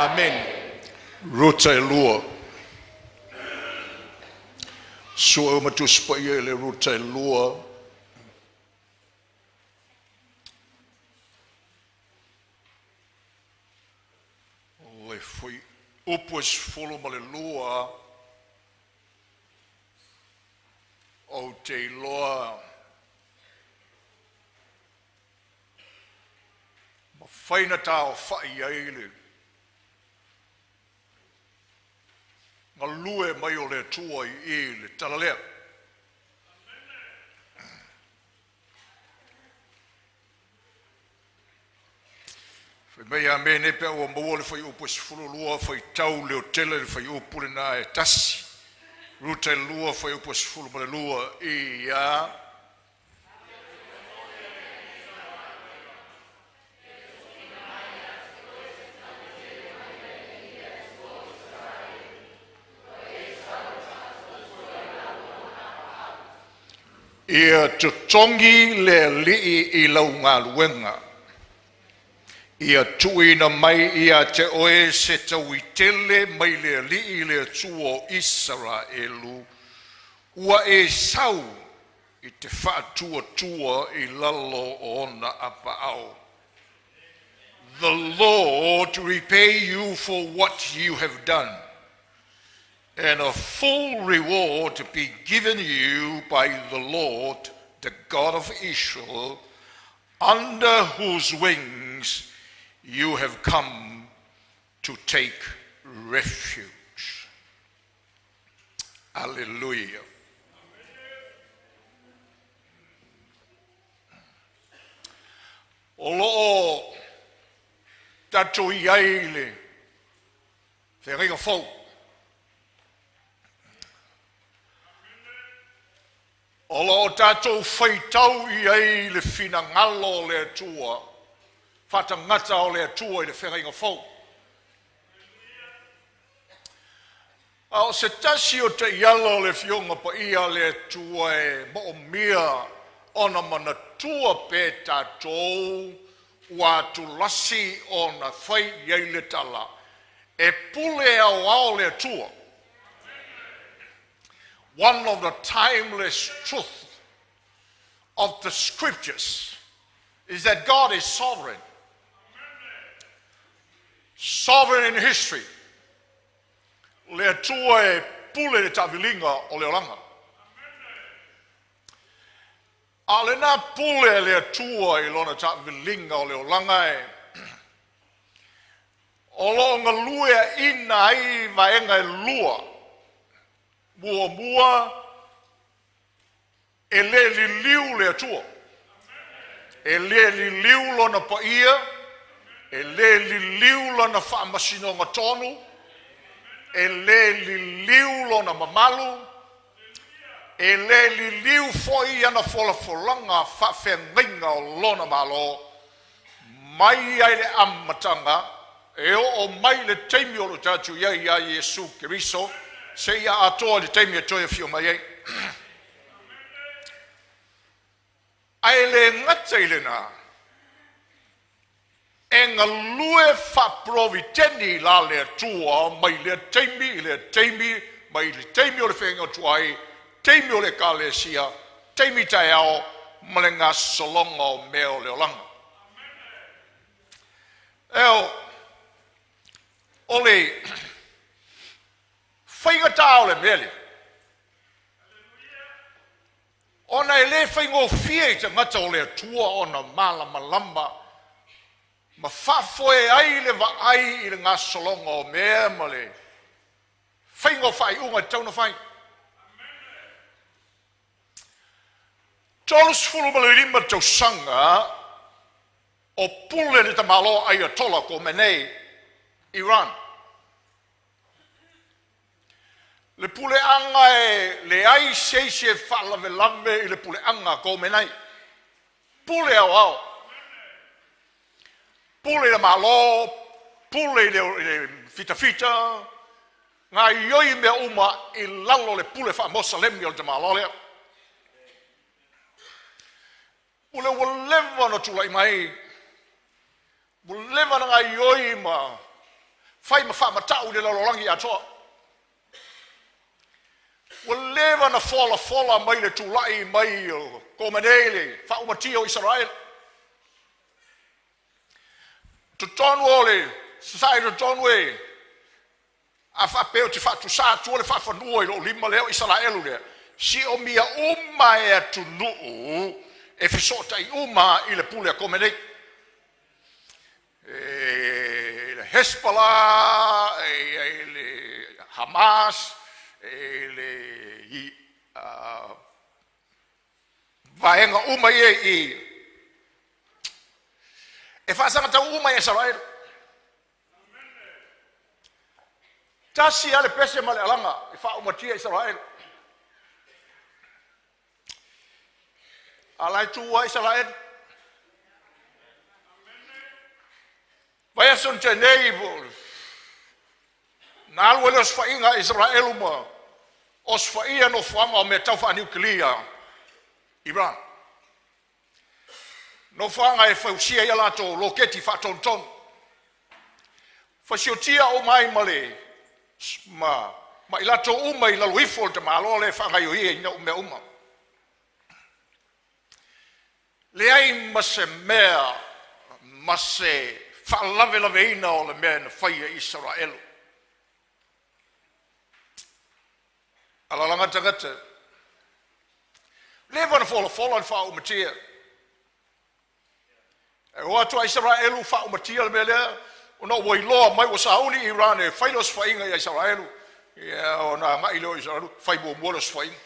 Amene. Ruta e lua. Sua ma tusi paia i le Ruta e lua. O le foi upu e 12, ou te iloa mafai ona taaofai ai le galue mai o le Atua i i i le tala lea. Fai mai amene pe a ua maua le fuaiupu e 12, faitau leotele le fuaiupu lena e tasi. Ruta 2, fuaiupu e 12. Ia, Ia totogi le Alii i lau galuega, ia tuuina mai ia te oe se taui tele mai le Alii le Atua o Isaraelu, ua e sau i te faatuatua i lalo o ona apaao. The Lord repay you for what you have done, and a full reward be given you by the Lord, the God of Israel, under whose wings you have come to take refuge. Hallelujah. O lo o tatou i ai i le feagaiga fou. O lo o tatou faitau i ai i le finagalo o le Atua, faatagata o le Atua i le feagaiga fou. A o se tasi o taiala o le Afioga Paia a le Atua e moomia ona manatua pea e tatou ua atulasi ona fai i ai le tala, e pule aoao le Atua. One of the timeless truths of the scriptures is that God is sovereign. Sovereign in history. Le Atua e pule le taaviliga o le olaga. A o lena pule a le Atua i lona taaviliga o le olaga e o lo o galueaina ai vaega e lua. Muamua, e le liliu le Atua, e le liliu lona paia, e le liliu lona faamasinoga tonu, e le liliu lona mamalu, e le liliu foi ana folafolaga faafeagaiga o lona Malo, mai lava i le amataga e oo mai i le taimi o lo o tatou i ai ia Iesu Keriso, seia atoa i le taimi e toe afio mai ai. Ae le gata i lena, e galue faapelovitene la le Atua mai lea taimi i lea taimi, mai le taimi o le feagaiga tuai, taimi o le ekalesia, taimi taeao ma le gasologa o mea o le olaga. Eo, o le faigata o le mea lea, ona e le faigofie i tagata o le Atua ona malamalama ma faafoe ai le vaai i le gasologa o mea ma le faiga o faaiuga e tatau ona fai. 35 tausaga o pule le tamaloa Ayatollah Khomeini, Iran. Le puleaga e leai se isi e faalavelave i le puleaga a Khomeini. Pule aoao, pule i le Malo, pule i le fitafita, gaoioi mea uma i lalo o le pule faamosalemi a le tamaloa lea. O le ua leva ona tulai mai, ua leva ona gaoioi ma Fai ma faamatau i le lalolagi atoa. Ua leva ona folafola mai le tulai mai o Khomeini le faaumatia o Isaraelu. Totonu o le sasae totonu e a faapea ou te faatusa atua le faafanua i lou lima lea o Isaraelu lea, siomia uma e atunuu e fesootai uma i le pule a Khomeini. E le Hezbollah, e le Hamas, e le vaega uma ia i e faasagatau uma e Isaraelu. Tasi lava le pese ma le alaga e faaumatia Isaraelu. A la e tu lava Isaraelu. Vaiaso na tea nei na alu ai le osofaiga a Isaraelu ma osofaia nofoaga o mea tau faaniukilia Iran. Nofoaga e fausia ai a latou loketi faatonutonu. Fasiotia uma ai ma le ma i latou uma i lalo ifo o le tamaloa lea e faagaioia ina mea uma. Leai ma se mea ma se faalavelaveina o le mea na fai e Isaraelu. Alalaga tagata, leva na folafola le faaumatia. E o atu a Isaraelu faaumatia le mea lea, ona ua iloa mai ua sauni Iran e fai le osofaiga ia Isaraelu, ia ona agai lea o Isaraelu fai muamua le osofaiga.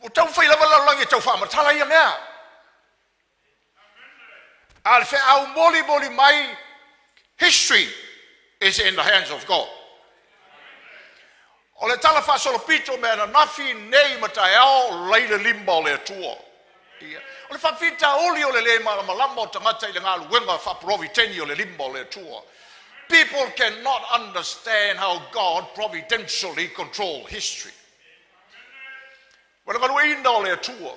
Ua taumafai lava le lalolagi e tau faamatala ia mea. A o le feau molimoli mai, history is in the hands of God. O le tala faasolopito mea ananafi nei ma taeao lai le lima o le Atua. Ia. O le faafitauli o le le malamalama o tagata i le galuega faaporoviteni o le lima o le Atua. People cannot understand how God providentially control history. O le galueaiina o le Atua.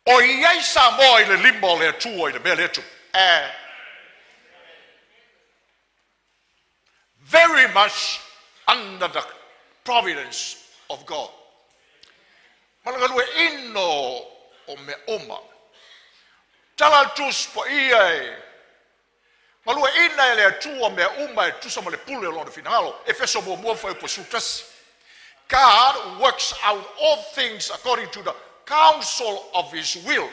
O i ai Samoa i le lima o le Atua i le mea lea tupu. Very much under the providence of God. Ma le galueaiina o mea uma. Tala le Tusi Paia e galueaiina e le Atua mea uma e tusa ma le pule o lona finagalo. Efeso 1 fuaiupu 11. God works out all things according to the counsel of His will.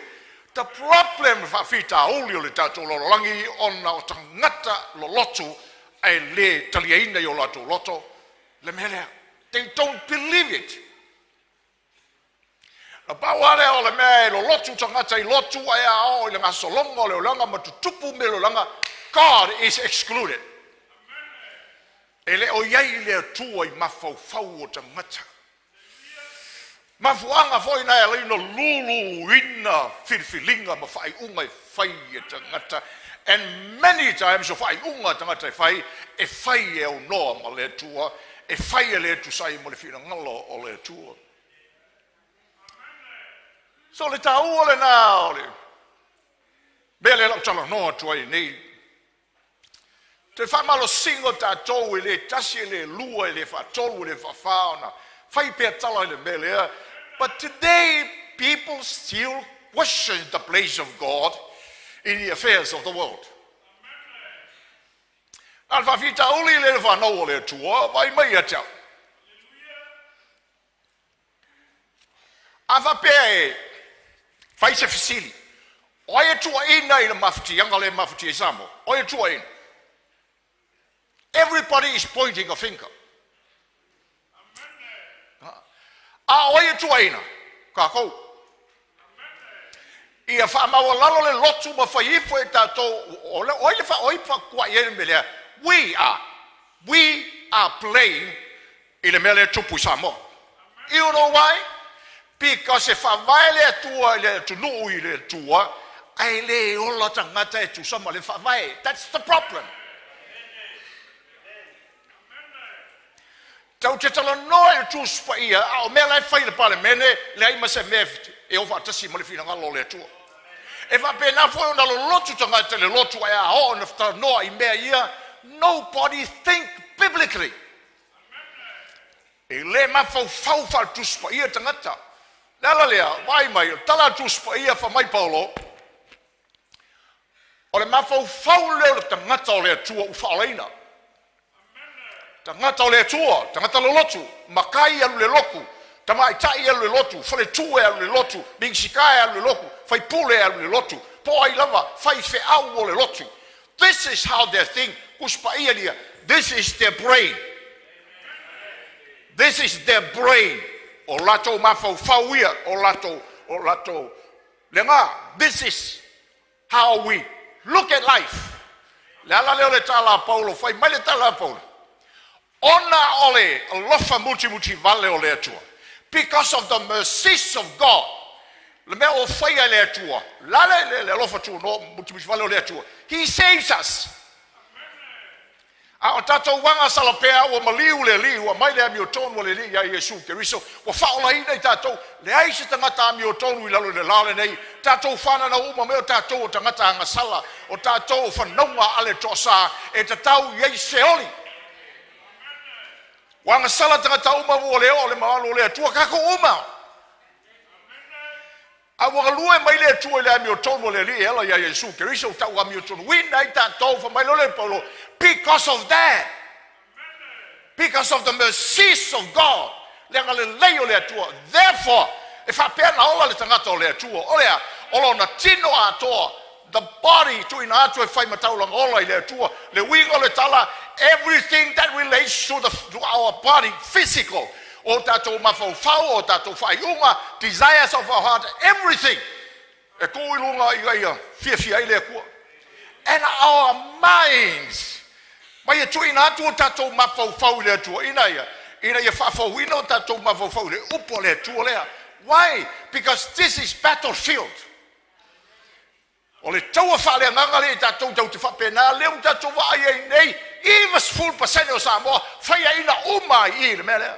The problem faafitauli o le tatou lalolagi ona o tagata lolotu ae le taliaina i o latou loto le mea lea. They don't believe it. Na pau lava lea o le mea e lolotu tagata i lotu ae a oo i le gasologa o le olaga ma tutupu mea o le olaga, God is excluded. E le o i ai le Atua i mafaufau o tagata. Mafuaaga foi na e ala ai ona luluina filifiliga ma faaiuga e fai e tagata. And many times o faaiuga a tagata e fai, e fai e aunoa ma le Atua, e fai e le tusa ai ma le finagalo o le Atua. So le taua lena o le mea lea lau talanoa atu ai nei. Toe faamalosiga o tatou e le tasi, e le lua, e le faatolu, e le faafā ona fai pea tala i le mea lea. But today people still question the place of God in the affairs of the world. Na le faafitauli le whanau o le Atua, vai mai ia te au. A faapea e fai se fesili, o ai e tuuaina i le mafatiaga lea e mafatia i Samoa? O ai e tuuaina? Everybody is pointing a finger. A o ai e tuuaina? Kākou. Ia faamaualalo le lotu ma fai ifo e tatou, o ai le o ai faatuai ai le mea lea? We are playing i le mea lea tupu i Samoa. You know why? Because e faavae le Atua i le atunuu i le Atua, ae le ola tagata e tusa ma le faavae. That's the problem. Tau te talanoa i le Tusi Paia, a o mea la e fai i le Palemene, leai ma se mea e o faatasi ma le finagalo o le Atua. E faapena foi ona lolotu tagata i le lotu ae a oo ina talanoa i mea ia, nobody think biblically. E le mafaufau faale-Tusi Paia tagata. O le ala lea, vaai mai, o le tala a le Tusi Paia fai mai Paulo, o le mafaufau lea o le tagata o le Atua ua faaolaina. Tagata o le Atua, tagata lolotu, matai e alu i le lotu, tamaitai e alu i le lotu, faletua e alu i le lotu, Minisita e alu i le lotu, faipule e alu i le lotu, po o ai lava, faifeau o le lotu. This is how they think. Tusi Paia ia, this is their brain. This is their brain. O latou mafaufau ia, o latou, lena, this is how we look at life. Le ala lea o le tala a Paulo, fai mai le tala a Paulo, ona o le alofa mutimuti vale o le Atua. Because of the mercies of God. Le mea o faia e le Atua, lale le alofa tunoa mutimuti vale o le Atua. He saves us. A o tatou agasala pea ua maliu le Alii, ua mai le amiotonu o le Alii ia Iesu Keriso, ua faaolaina i tatou, leai se tagata amiotonu i lalo i le la lenei, tatou fananau uma mai o tatou o tagata agasala, o tatou o fanauga a le toasa, e tatau i ai seoli. Ua agasala tagata uma ua le oo le mamalu o le Atua, tatou uma. A ua galue mai le Atua i le amiotonu o le Alii e ala ia Iesu Keriso, ua tau amiotonuina ai tatou, fai mai le Paulo, because of that, because of the mercies of God, le agalelei o le Atua, therefore, e faapea na ola le tagata o le Atua, o lea, o lona tino atoa, the body, tuuina atu e fai ma taulaga ola i le Atua, le uiga o le tala, everything that relates to our body, physical, o tatou mafaufau, o tatou faaiuga, desires of our heart, everything, e tuu i luga ia ia fiafia ai le Atua. And our minds, ma ia tuuina atu o tatou mafaufau i le Atua, ina ia faafouina o tatou mafaufau i le upu o le Atua lea. Why? Because this is battlefield. O le taua faaleagaga lea i tatou tau te faapena, lea ua tatou vaai ai nei, 90% o Samoa, faiaina uma ai i le mea lea.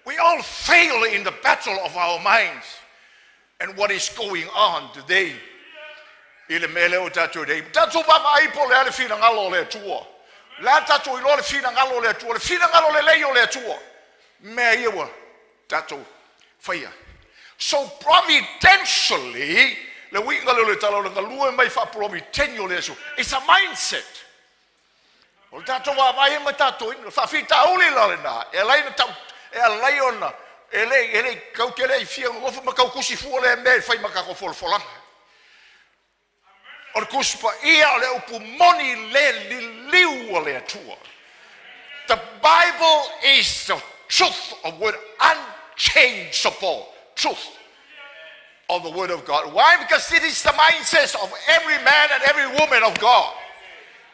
We all fail in the battle of our minds. And what is going on today? I le mea lea o tatou nei. Tatou vaavaai po le a le finagalo o le Atua. La tatou iloa le finagalo o le Atua, le finagalo lelei o le Atua. Mea ia ua tatou faia. So providentially, le uiga lea o le tala o le galue mai faapoloviteni o le Atua. It's a mindset. O le tatou vaavaai ma tatou ina. Faafitauli la lena. E alai na tau, e alai ona, e le, kau te le i fia nofo ma kau kusi fua le mea e fai ma kako folafolaga. O le Tusi Paia o le upu moni le liliu o le Atua. The Bible is the truth of word, unchangeable truth of the word of God. Why? Because it is the mindset of every man and every woman of God.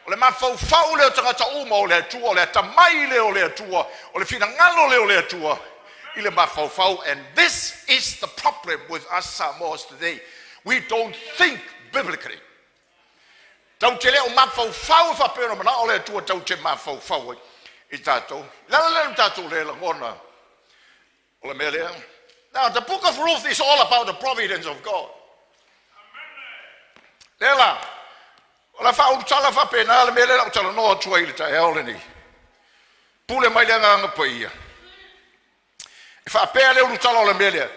O le mafaufau lea o tagata uma o le Atua, o le atamai lea o le Atua, o le finagalo lea o le Atua, i le mafaufau. And this is the problem with us Samoans today. We don't think biblically. Tau te leo mafaufau e faapea ona manao le Atua tau te mafaufau ai i tatou. La la la tatou le lagona o le mea lea. Now, the book of Ruth is all about the providence of God. Lea la, o la faaulutala faapena le mea lea lau talanoa atu ai i le taeao lenei. Pule mai le Agaga Paia. E faapea le ulutala o le mea lea.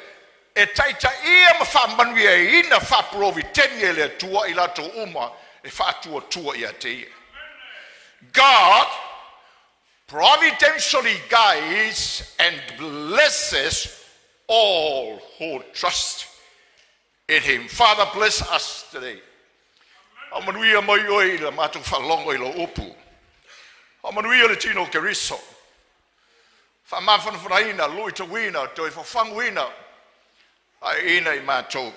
E taitaia ma faamanuiaina faapoloviteni e le Atua i latou uma e faatuatua ia te ia. God providentially guides and blesses all who trust in him. Father, bless us today. Faamanuia mai oe i le matou faalogo i lo upu. Faamanuia le tino o Keriso. Faamafanafanaina, luitauina, toe fafaguina, ai ina i matou,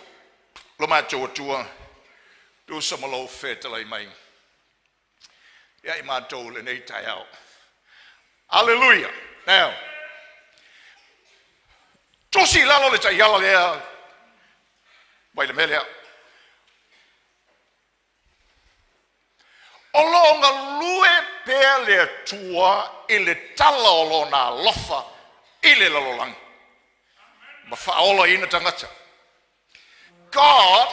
lo matou Atua, tusa ma lou fetalai mai. Ia i matou lenei taeao. Hallelujah. Now, tusi i lalo le taiala lea, mai le mea lea. O lo o galue pea le Atua i le tala o lona alofa i le lalolagi. Ma faaolaina tagata. God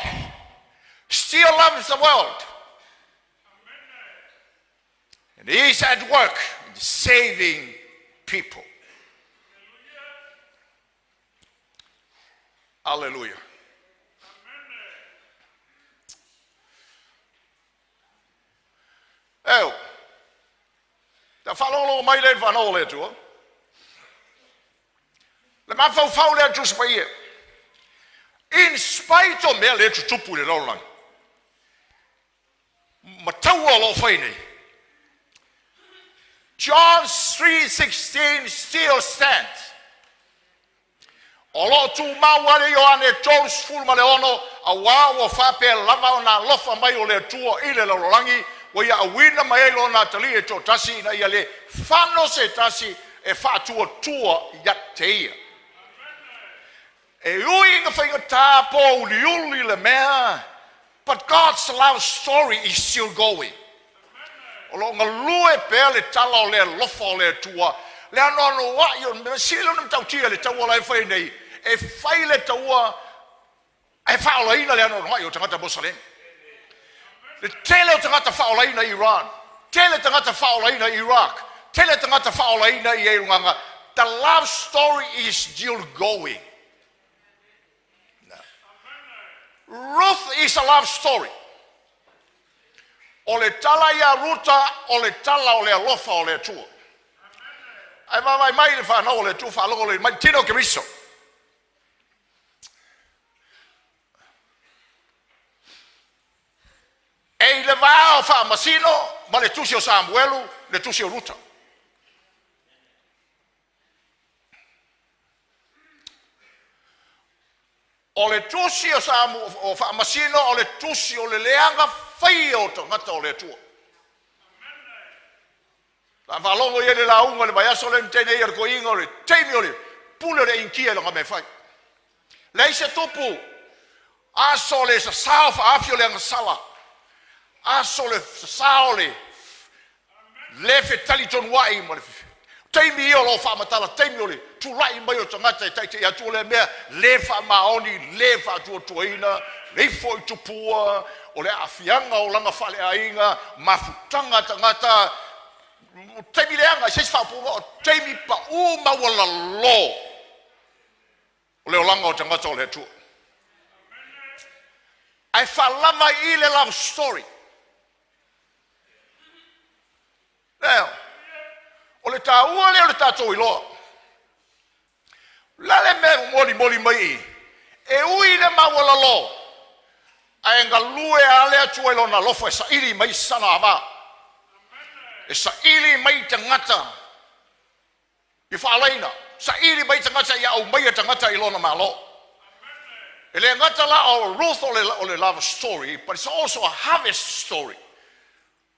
Still loves the world. And He is at work in saving people. Hallelujah. Eo, ta faalogologo mai lea i le fanau o le Atua. Le mafaufau lea Tusi Paia. In spite o mea lea e tutupu i le lalolagi, ma taua o lo o fai nei, John 3:16 still stands. O lo o tumau lava le Ioane 36, auā ua faapea lava ona alofa mai o le Atua i le lalolagi, ua ia auina mai ai Lona Atalii e toatasi ina ia le fano se tasi e faatuatua ia te Ia. E ui ina faigata pouliuli le mea, but God's love story is still going. O lo o galue pea le tala o le alofa o le Atua, le anoanoai o mea sili ona matautia i le taua la e fai nei, e fai le taua ae faaolaina le anoanoai o tagata Mosalemi. Le tele o tagata faaolaina i Iran, tele tagata faaolaina i Iraq, tele tagata faaolaina i Eilugaga. The love story is still going. Ruth is a love story. O le tala ia Ruta, o le tala o le alofa o le Atua. Ae vaavaai mai le fanau o le Atua, faalogo lelei mai, tino o Keriso. E i le va o Faamasino ma le tusi o Samuelu, le tusi o Ruta. O le tusi o Samu, o Faamasino, o le tusi o le leaga faia o tagata o le Atua. Sa faalogo i ai le lauga i le vaiaso lea na tea nei a le toeaina o le taimi o le pule o le Initia i lana mea e fai. Leai se tupu, aso o le sasao faaafi o le agasala, aso o le sasao o le le fetalitonuai ma le taimi ia o lo o faamatala taimi o le tulai mai o tagata e taitai atu o lea mea le faamaoni, le faatuatuaina, le ifo i tupua, o le aafiaga o olaga faaleaiga, mafutaga a tagata, taimi leaga i se isi faaupuga, o taimi pau maualalo o le olaga o tagata o le Atua. Ae faalava i i le love story. Leo, o le taua lea o le tatou iloa. O le a le mea e molimoli mai i i? E ui i le maualalo, ae galue lava le Atua i Lona alofa e saili mai sana ava, e saili mai tagata i faalaina, saili mai tagata ia aumaia tagata i Lona Malo. E le gata la o Ruth o le love story, but it's also a harvest story.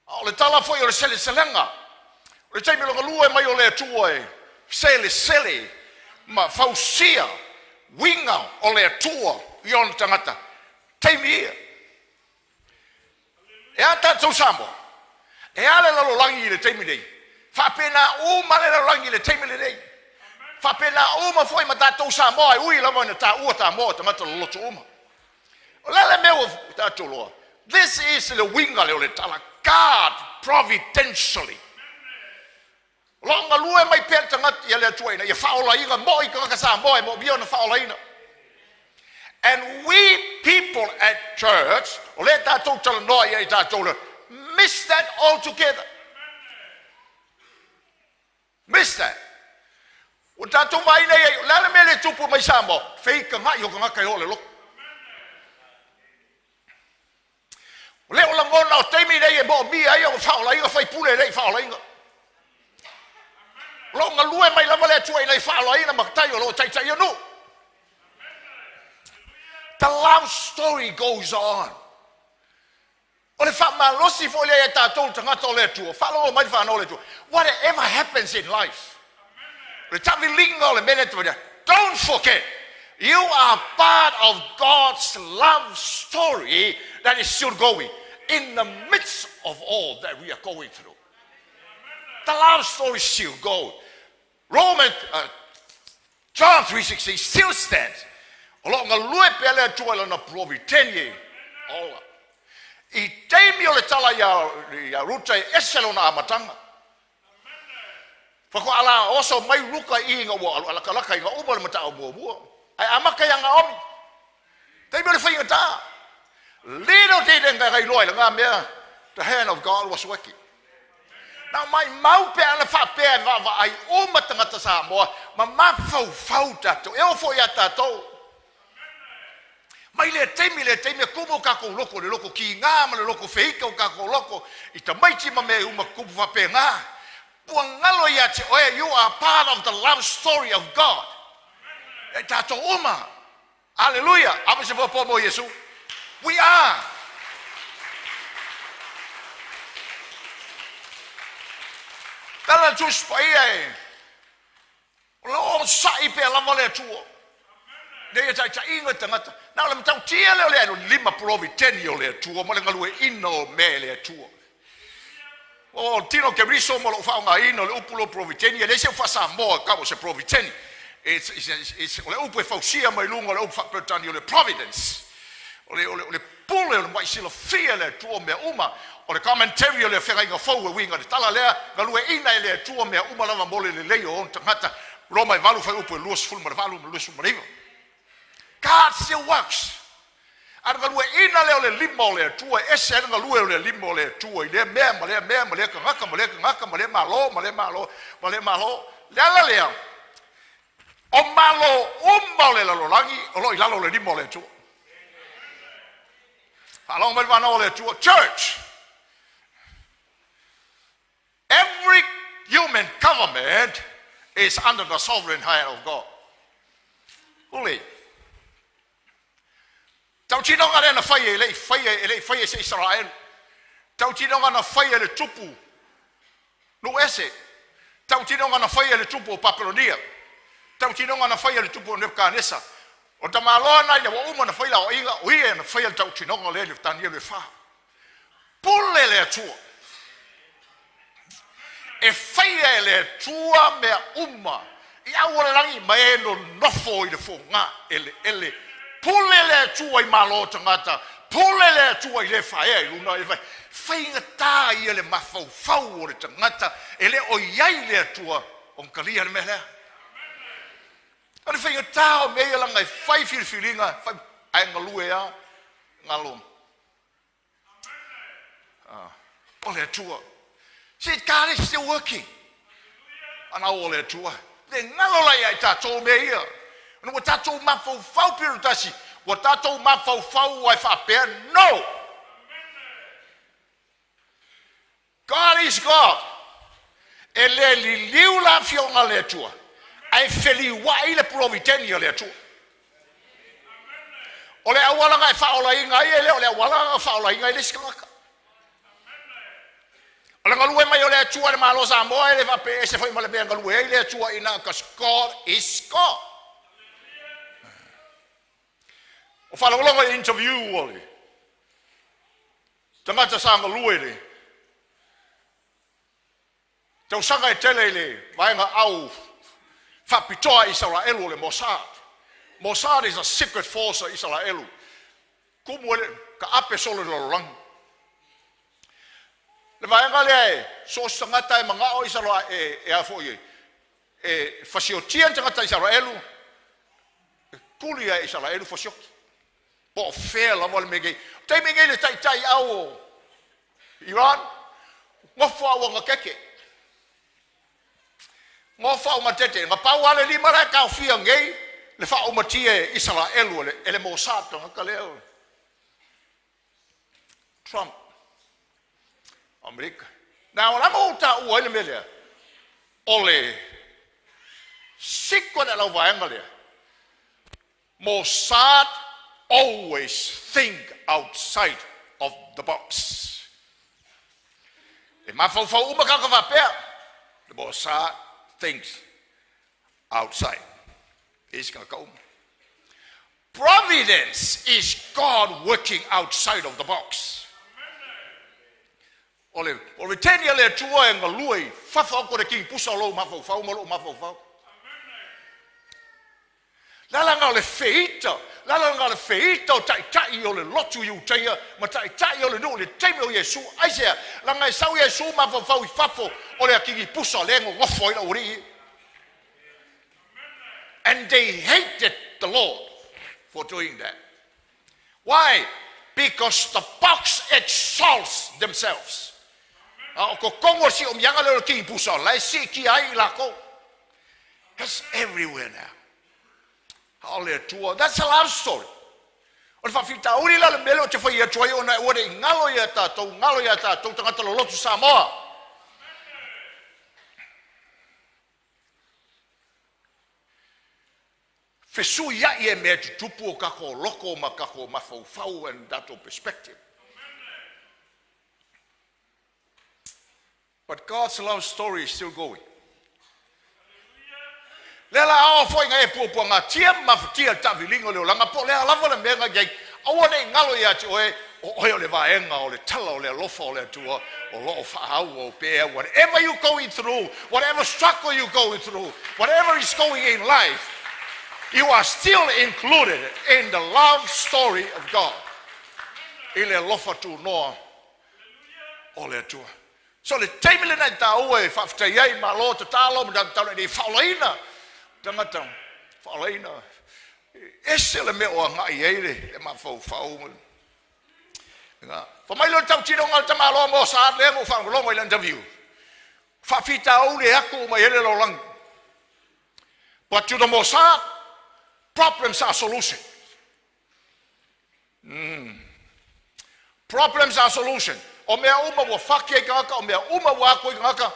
A o le tala foi o le seleselega, o le taimi o le galue mai o le Atua e selesele ma fausia uiga o le Atua i ona tagata, taimi ia. E a tatou Samoa? E a le lalolagi i le taimi nei? Faapena uma le lalolagi i le taimi lenei. Faapena uma foi ma tatou Samoa e ui lava ina taua Samoa o tagata loloto uma. O le a le mea ua tatou loa? This is le uiga lea o le tala God providentially. O lo o galue mai pea le tagata ia le Atua ina ia faaolaina moi tagata Samoa e moomia ona faaolaina. And we people at church, o lea tatou talanoa ia i tatou le, miss that altogether. Miss that. Ua tatou vaai nei ai, o le a le mea le tupu mai Samoa? Feikagai o tagata e o le lotu. O lea o lagona o taimi nei e moomia ai ona faaolaina faipule e le i faaolaina. O lo o galue mai lava le Atua ina ia faaolaina matai o lo o taitaia nuu. The love story goes on. O le faamalosi foi lea ia tatou tagata o le Atua, faalogo mai le fanau o le Atua, whatever happens in life, o le taaviliga o le mea lea, don't forget, you are part of God's love story that is still going in the midst of all that we are going through. The love story still goes. Roman, John 3:16 still stands. O lo o galue pea le Atua i lana providenie ola. le tala ia Ruta e ese lona amataga. Faatoa ala oso mai Ruka i ina ua latalata ina uma le matau muamua. Ae amata ia Naomi. Taimi o le faigata. Little did they iloa i lena mea, the hand of God was working. Na maimau pe ana faapea e vaavaai uma tagata Samoa ma mafaufau tatou. E oo foi ia tatou. Mai lea taimi lea taimi e tumu o tatou loko, le loko kiga ma le loko feita o tatou loko i tamaiti ma mea uma tutupu faapena. Ua galo ia te oe, you are part of the love story of God. E tatou uma. Aleluia! Ave se puapua mo Iesu. We are. Tala le Tusi Paia e o lo o onosai pea lava le Atua. Ina ia taitaiina tagata. Na o le matautia lea o le lima puloviteni o le Atua ma le galueaiina o mea e le Atua. O tino Keriso ma lou faaaogaina o le upu lea puloviteni, e leai se upu faa-Samoa e tau o se puloviteni. It's, o le upu e fausia mai luga o le upu faa-Peretania o le providence. O le, o le, o le pule o le ma'i silafia e le Atua o mea uma. O le commentary o le Feagaiga Fou e uiga i le tala lea, galueaiina e le Atua mea uma lava mo le lelei o ona tagata. Roma e 8 fuaiupu e 28 ma le 29. God still works. A o le galueaiina lea o le lima o le Atua, e ese ai le galue o le lima o le Atua i lea mea ma lea mea ma lea tagata ma lea tagata ma lea Malo ma lea Malo ma lea Malo. Le ala lea, o Malo uma o le lalolagi o lo o i lalo o le lima o le Atua. Faalogo mai le fanau o le Atua. Church! Every human government is under the sovereign hand of God. Uli. Tautinoga lea na fai e le i faia e le i faia e se Isaraelu. Tautinoga na fai e le tupu nuu ese. Tautinoga na fai e le tupu o Papelonia. Tautinoga na fai e le tupu o Nebukanesa. O tamaloa na ina ua uma na fai la aoaiga, o ia na faia le tautinoga lea i le Tanielu e fa. Pule le Atua. E faia e le Atua mea uma i au o le lagi ma e nonofo i le foga eleele. Pule le Atua i malo o tagata, pule le Atua i le faea i luna, e faigata ia le mafaufau o le tagata e le o i ai le Atua ona talia le mea lea. O le faigata o mea ia leaga e fai filifiliga, fai, ae galue lava galo. O le Atua. See, God is still working. Ana o le Atua. Le galo la ia i tatou mea ia. Ona ua tatou mafaufau piro tasi. Ua tatou mafaufau ai faapea, no! God is God. E le liliu la afioga a le Atua, ae feliuai le puloviteni a le Atua. O le auala na e faaolaina ai, e le o le auala na faaolaina ai le isi tagata. O le galue mai o le Atua i le Malo o Samoa, e le faapea e ese foi ma le mea e galue ai le Atua i ina, because God is God. O faalogologo i interview o le tagata sa galue i le tausaga e tele i le vaega au faapitoa Isaraelu o le Mossad. Mossad is a secret force a Isaraelu. Tumu e le taape solo i le lalolagi. Le vaega lea e so o se tagata e manao Isaraelu e a foi e fasiotia ni tagata Isaraelu, e tuli e Isaraelu fasioti. Po o fea lava le mea nei. Taimi nei le taitai au o Iran, nofo au aga tete. Nofo au tete. Na pau lava le lima la e taofia nei le faaumatia e Isaraelu e le Mossad tagata lea. Trump. Amerika. Na o lama o taua ai le mea lea. O le secret lau vaega lea. Mossad always think outside of the box. E mafaufau uma kaka faapea. The Mossad thinks outside. E isi kaka uma. Providence is God working outside of the box. O le o le teni a le Atua e galue i fafo atu o le king pusa o lou mafaufau ma lou mafaufau. Le alaga o le feita, Le ala lena o le feita o taitai o le lotu Iutaia ma taitai o le nuu i le taimi o Iesu. Aisea? Leaga e sau Iesu mafaufau i fafo o le akigipusa lea e nonofo ai le aualii. And they hated the Lord for doing that. Why? Because the box exalts themselves. A o totonu o le siomiaga lea o le kigipusa, la e siitia ai i latou. That's everywhere now. A o le Atua. That's a love story. O le faafitauli la le mea lea ou te fai atu ai ona aua ne i galo ia tatou, galo ia tatou tagata lolotu Samoa. Fesuiai e mea e tutupu o tatou loto ma tatou mafaufau and tatou perspective. But God's love story is still going. Lea la ao foi na e puapuagatia ma mafatia le taaviliga o le olaga po o le a lava le mea na i ai, aua ne i galo ia te oe, o oe o le vaega o le tala o le alofa o le Atua o lo o faaauau pea whatever you going through, whatever struggle you going through, whatever is going in life, you are still included in the love story of God. I le alofa tunoa o le Atua. So le taimi lena e taua e faafetai ai malo tatalo ma tatalo ina ia faaolaina tagata faaolaina ese le mea o agai ai le mafaufau ma Fa mai lea o le tautinoga a le tamaloa mo sa lea na ou faalogologo i le interview. Faafitauli e atu uma i ai le lalolagi. But to the Mossad, problems are solution. Problems are solution. O mea uma ua faki ai tagata, o mea uma ua atu ai tagata,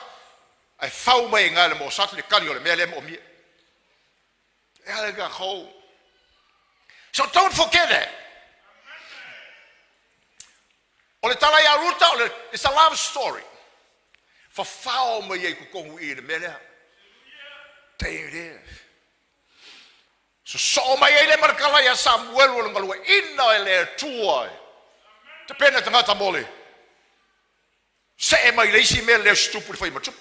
ae fau mai ai i ina e le Mossad le tali o le mea lea e moomia. E ala i tatou. So don't forget that. O le tala ia Ruta, o le, it's a love story. Fafao mai ai totonu i i le mea lea. There it is. Sosoo mai ai le malakala ia Samuelu o le galueaiina e le Atua e tapena tagata mo le see mai le isi mea lea o se tupu i le fai ma tupu.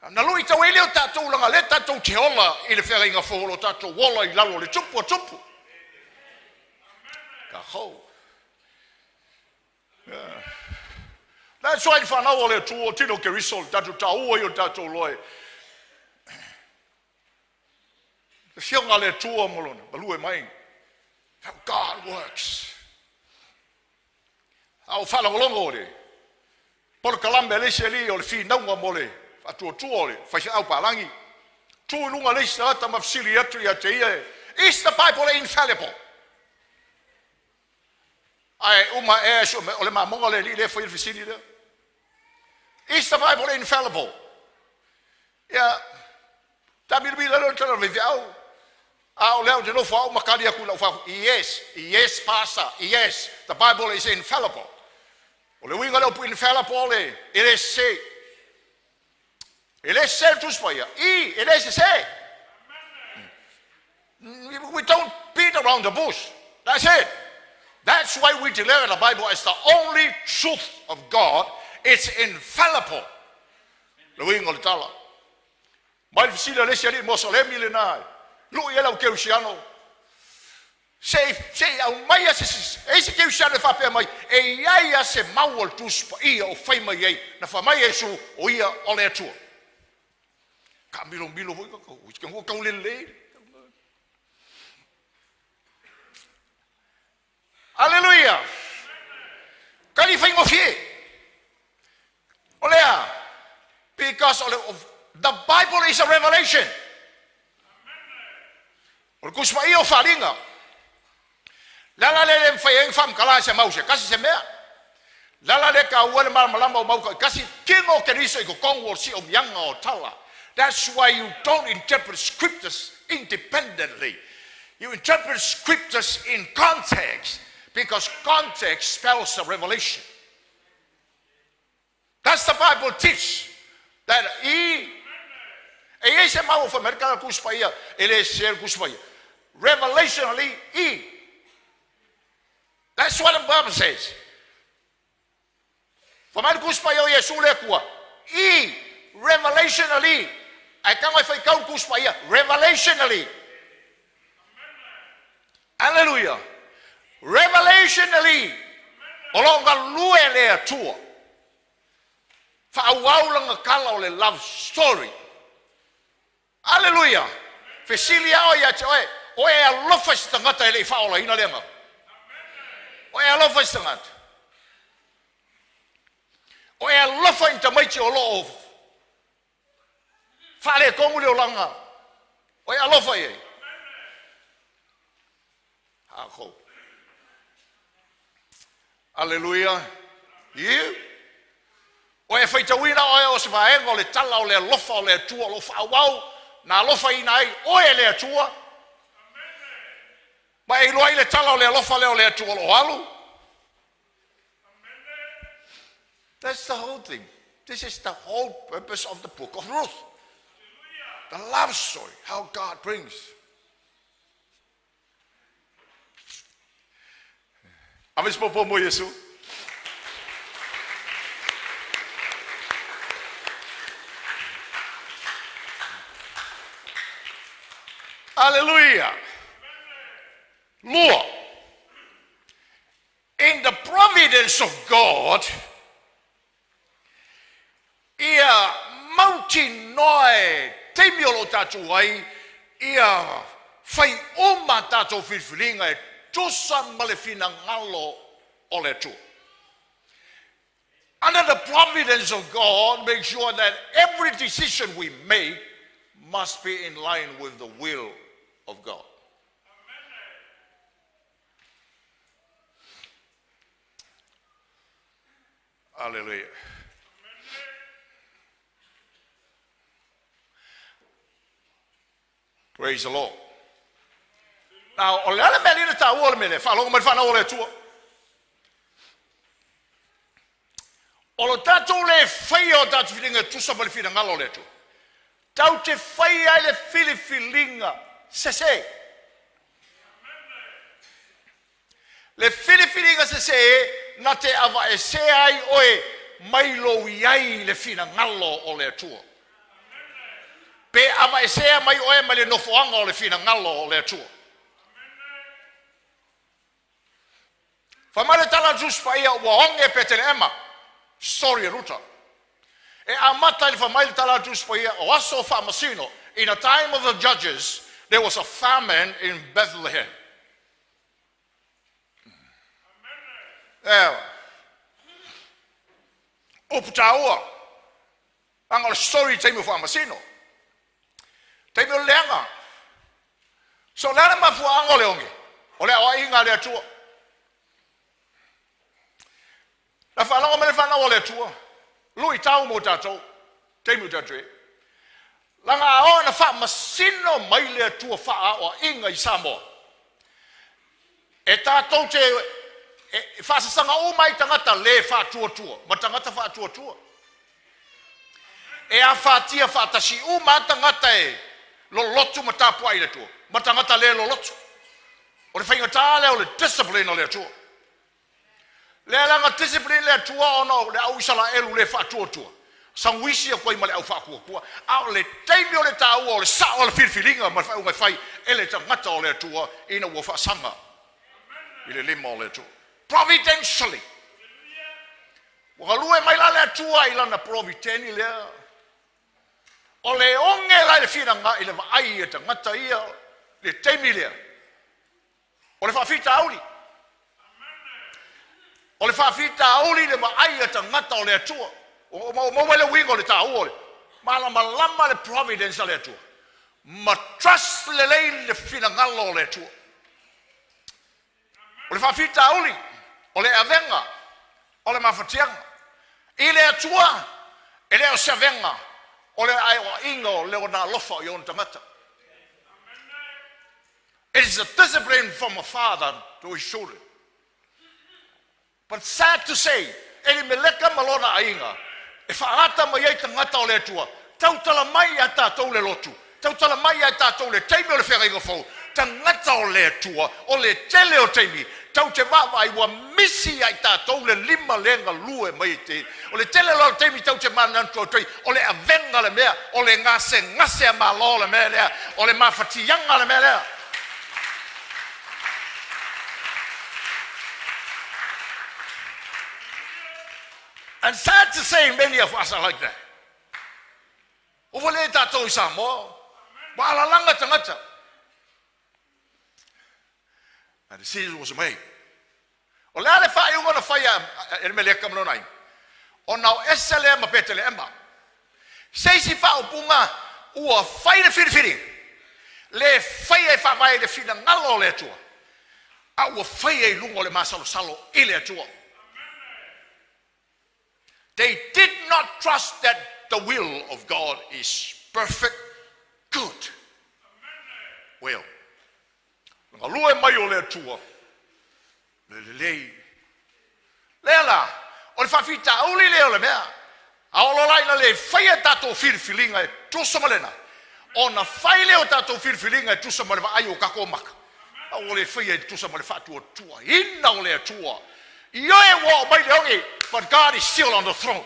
Na luitau ai lea o tatou leaga lea tatou te ola i le feagaiga fou o lo tatou ola i lalo o le tupu a tupu. Takou. Yeah. That's why le fanau o le Atua, tino Keriso, le tatou taua ia o le tatou loa e Le Afioga a le Atua ma Lona malue mai. How God works. A o faalogologo le polokalame a le isi alii o le finauga mo le faatuatua o le faifeau palagi. Tu i luga le isi tagata ma fesili atu ia te ia, Is the Bible infallible? Ae uma ea e o le mamoga le alii lea e faia le fesili lea. Is the Bible infallible? Ia, taamilomilo ai lea o le tala o le faifeau. A o lea ou te nofo au ma tali atu i lau faafofoga, Yes, yes, Pastor, yes, the Bible is infallible. O le uiga o le upu infallible, e le sese. E le sese le Tusi Paia. I, e le sese. We don't beat around the bush. That's it. That's why we declare the Bible as the only truth of God. It's infallible. Le uiga o le tala. Mai le fesili a le isi alii Mosalemi lena, lui ai lau Keusiano. Se i, se i aumaia se, e i se Keusiano e faapea mai, e i ai a se mau o le Tusi Paia o fai mai ai, na fai mai Iesu, o ia o le Atua. Taamilomilo foi ka ua tau lelei. Aleluia! Tali faigofie. O lea, because o le, the Bible is a revelation. O le Tusi Paia o faaaliga. Le ala lea e le mafai ai ona faamatala e se mau se tasi se mea. Le ala lea e taua ai le malamalama o mau taitasi, tino o Keriso i totonu o le siomiaga o tala. That's why you don't interpret scriptures independently. You interpret scriptures in context because context spells the revelation. Does the Bible teach that i e i ai se mau o fai mai le tala Tusi Paia e le sese le Tusi Paia? Revelationally i. That's what the Bible says. Fai mai le Tusi Paia o Iesu le Atua i revelationally. Ae tago e faitau le Tusi Paia revelationally. Aleluia! Revelationally, o lo o galue le Atua. Faaauau lana tala o le love story. Aleluia! Fesili lava oe ia te oe, o e alofa i se tagata e le i faaolaina le agaga? O e alofa i se tagata? O e alofa i ni tamaiti o lo o faaletonu le olaga? O e alofa i ai? Tatou. Aleluia. Iu. O e faitauina oe o se vaega o le tala o le alofa o le Atua o lo o faaauau na alofaina ai oe e le Atua. Ma e iloa ai le tala o le alofa lea o le Atua o lo o alu. That's the whole thing. This is the whole purpose of the book of Ruth. The love story, how God brings. Ave se popo mo Iesu. Aleluia. Lua. In the providence of God, ia mautinoa e taimi o lo o tatou ai, ia fai uma a tatou filifiliga e tusa ma le finagalo o le Atua. Under the providence of God, make sure that every decision we make must be in line with the will of God. Hallelujah. Praise the Lord. Now, o le a le mea lea le taua o le mea lea, faalogo mai le fanau o le Atua. O lo tatou le faia o tatou filiga e tusa ma le finagalo o le Atua. Tau te fai ai le filifiliga sese. Le filifiliga sese na te avaesea ai oe mai lou i ai i le finagalo o le Atua. Pe avaesea mai oe mai le nofoaga o le finagalo o le Atua. Fai mai le tala a le Tusi Paia ua oge Peteleema, story a Ruta. E amata i le fai mai le tala a le Tusi Paia o aso faamasino, in a time of the judges, there was a famine in Bethlehem. Ewa. Upu taua, leaga o le story i taimi o faamasino. Taimi o le leaga. So o le a le mafuaaga o le oge? O le aoaiga a le Atua. Na faalogo mai le fanau a le Atua, luitau mo tatou, taimi o tatou i ai. Leaga a oo ina faamasino mai le Atua faaaoaiga i Samoa, e tatou te e faasasaga uma ai tagata le faatuatua ma tagata faatuatua. E afatia faatasi uma lava tagata e lolotu ma tapuai i le Atua ma tagata le lolotu. O le faigata lea o le discipline o le Atua. Lea leaga discipline le Atua ona o le au Isaraelu le faatuatua, saguisi atu ai ma le au faatuatua. A o le taimi o le taua o le sao o le filifiliga ma le faaiuga e fai e le tagata o le Atua ina ua faasaga i le lima o le Atua. Providentially. Ua galue mai la le Atua i lana provideni lea. O le oge la i le finaga i le vaai a tagata ia le taimi lea. O le faafitauli. O le faafitauli le vaai a tagata o le Atua. Ua maua mai le uiga o le taua o le malamalama le providence a le Atua. Ma trust lelei le finagalo o le Atua. O le faafitauli, o le avega, o le mafatiaga. I le Atua, e le o se avega, o le aoaiga o Lona alofa i ona tagata. It is a discipline from a father to his children. But sad to say, Elimeleka ma lona aiga, e faaata mai ai tagata o le Atua, tautala mai ia tatou le lotu, tautala mai ia tatou le taimi o le feagaiga fou, tagata o le Atua, o le tele o taimi, tau te vaavaai ua misi ia i tatou le lima le galue mai i te, o le tele loa o taimi tau te manatu atu ai, o le avega le mea, o le gasegase a Malo le mea lea, o le mafatiaga le mea lea. And sad to say many of us are like that. Ua le tatou i Samoa, ua alalaga tagata. A decision was made. O le a le faaiuga na fai e Elimeleka ma lona aiga? Ona o ese lea ma Peteleema. Se isi faaupuga ua fai le filifiliga, le faia e faavae i le finagalo o le Atua, a ua faia i luga o le masalosalo i le Atua. They did not trust that the will of God is perfect good will. Le galue mai o le Atua, le lelei. Lea la, o le faafitauli lea o le mea, a oo loa la ina le faia tatou filifiliga e tusa ma lena, ona fai lea o tatou filifiliga e tusa ma le vaai o tatou maka, a ua le faia e tusa ma le faatuatuaina o le Atua. Ioe, ua oo mai le oge, but God is still on the throne.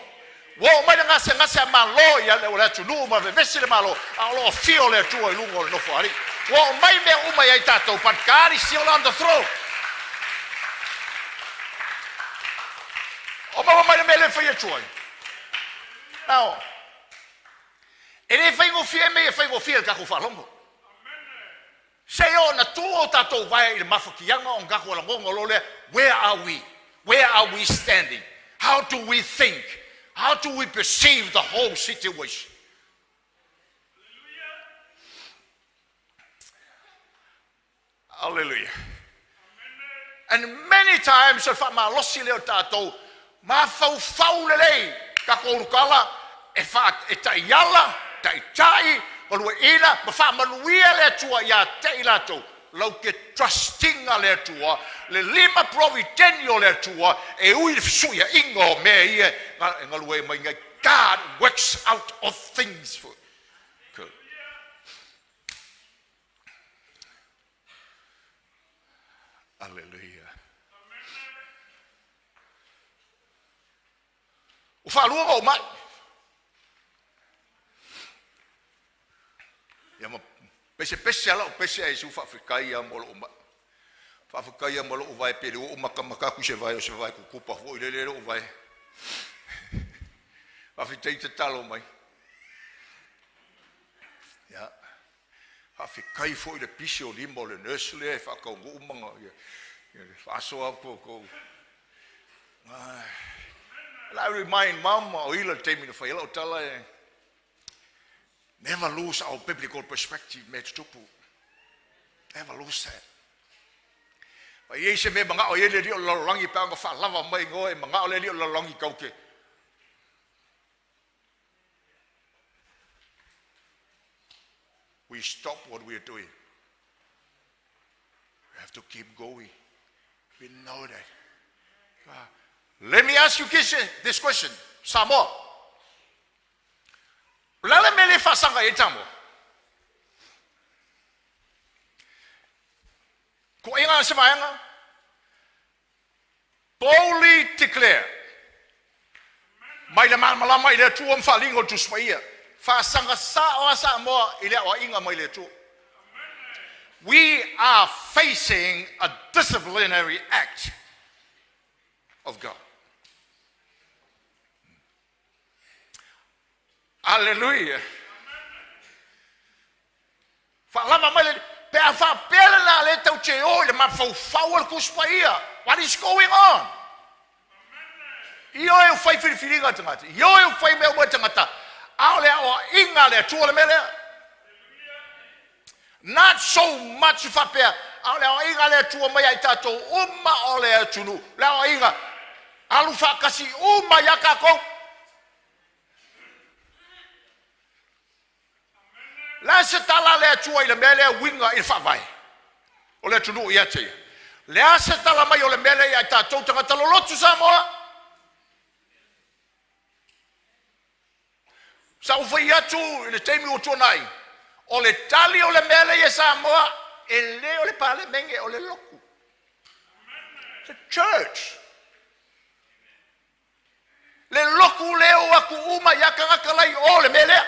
Ua oo mai le gasegase a Malo ia le atunuu ma vevesi le Malo, a o lo o afio le Atua i luga o le Nofoalii. Ua oo mai mea uma ia i tatou, but God is still on the throne. O maua mai le mea lea e fai atu ai. Now, e le faigofie mea e faigofie le tatou faalogo. Se i oo ina tu o tatou vae i le mafatiaga ona tatou lagona loa lea, where are we? Where are we standing? How do we think? How do we perceive the whole situation? Hallelujah. And many times o le faamalosi lea o tatou mafaufau lelei, tatou ulukala e, fa, e taiala, taitai, galueina ma faamanuia le Atua ia te i latou. Lau te trustinga le Atua, le lima provideni o le Atua e ui le fesuiaiga o mea ia e galue mai nei. God works out all things for good. Aleluia. Ua faalua ona ou mai. Ia ma pesepese lava lau pese ae ua faafetai lava mo lou mai. Faafetai lava mo lou vae pele ua ou matamata atu i se vae o se vae tutupa foi lele lou vae. Faafetai tatalo mai. Ia. Faafetai foi i le pisi o lima o le nurse lea e faataunuu ma ia, ia le faasoa atu o tou. And I remind mama o ila le taimi na fai ai lau tala e never lose our biblical perspective mea tutupu. Never lose that. Ma i ai se mea manao i ai le alii o le lalolagi pe a ona faalava mai ngoe e manao le alii o le lalolagi tau te We stop what we are doing. We have to keep going. We know that. Let me ask you this question. Samoa. O le a le mea lea e faasaga i ai Samoa? Kuaiga se vaega? Boldly declare, mai le malamalama i le Atua ma faaaliga o le Tusi Paia. Faasaga sao lava Samoa i le aoaiga mai le Atua. We are facing a disciplinary act of God. Aleluia. Faalava mai le pe a faapea lena le tau te o i le mafaufau o le Tusi Paia. What is going on? Ioe ua fai filifiliga tagata. Ioe ua fai mea uma tagata. A o le aoaiga a le Atua le mea lea. Not so much faapea, a o le aoaiga a le Atua mai ia i tatou uma o le atunuu. Le aoaiga, alu faatasi uma ia tatou. Le a se tala a le Atua i le mea lea uiga i le faavae o le atunuu ia te ia? Le a se tala mai o le mea lea ia i tatou tagata lolotu Samoa? Sa ou fai atu i le taimi ua tuanai, o le tali o le mea lea ia Samoa, e le o le Palemene, o le lotu. The church. Le lotu lea o atu uma ia tagata lai o le mea lea.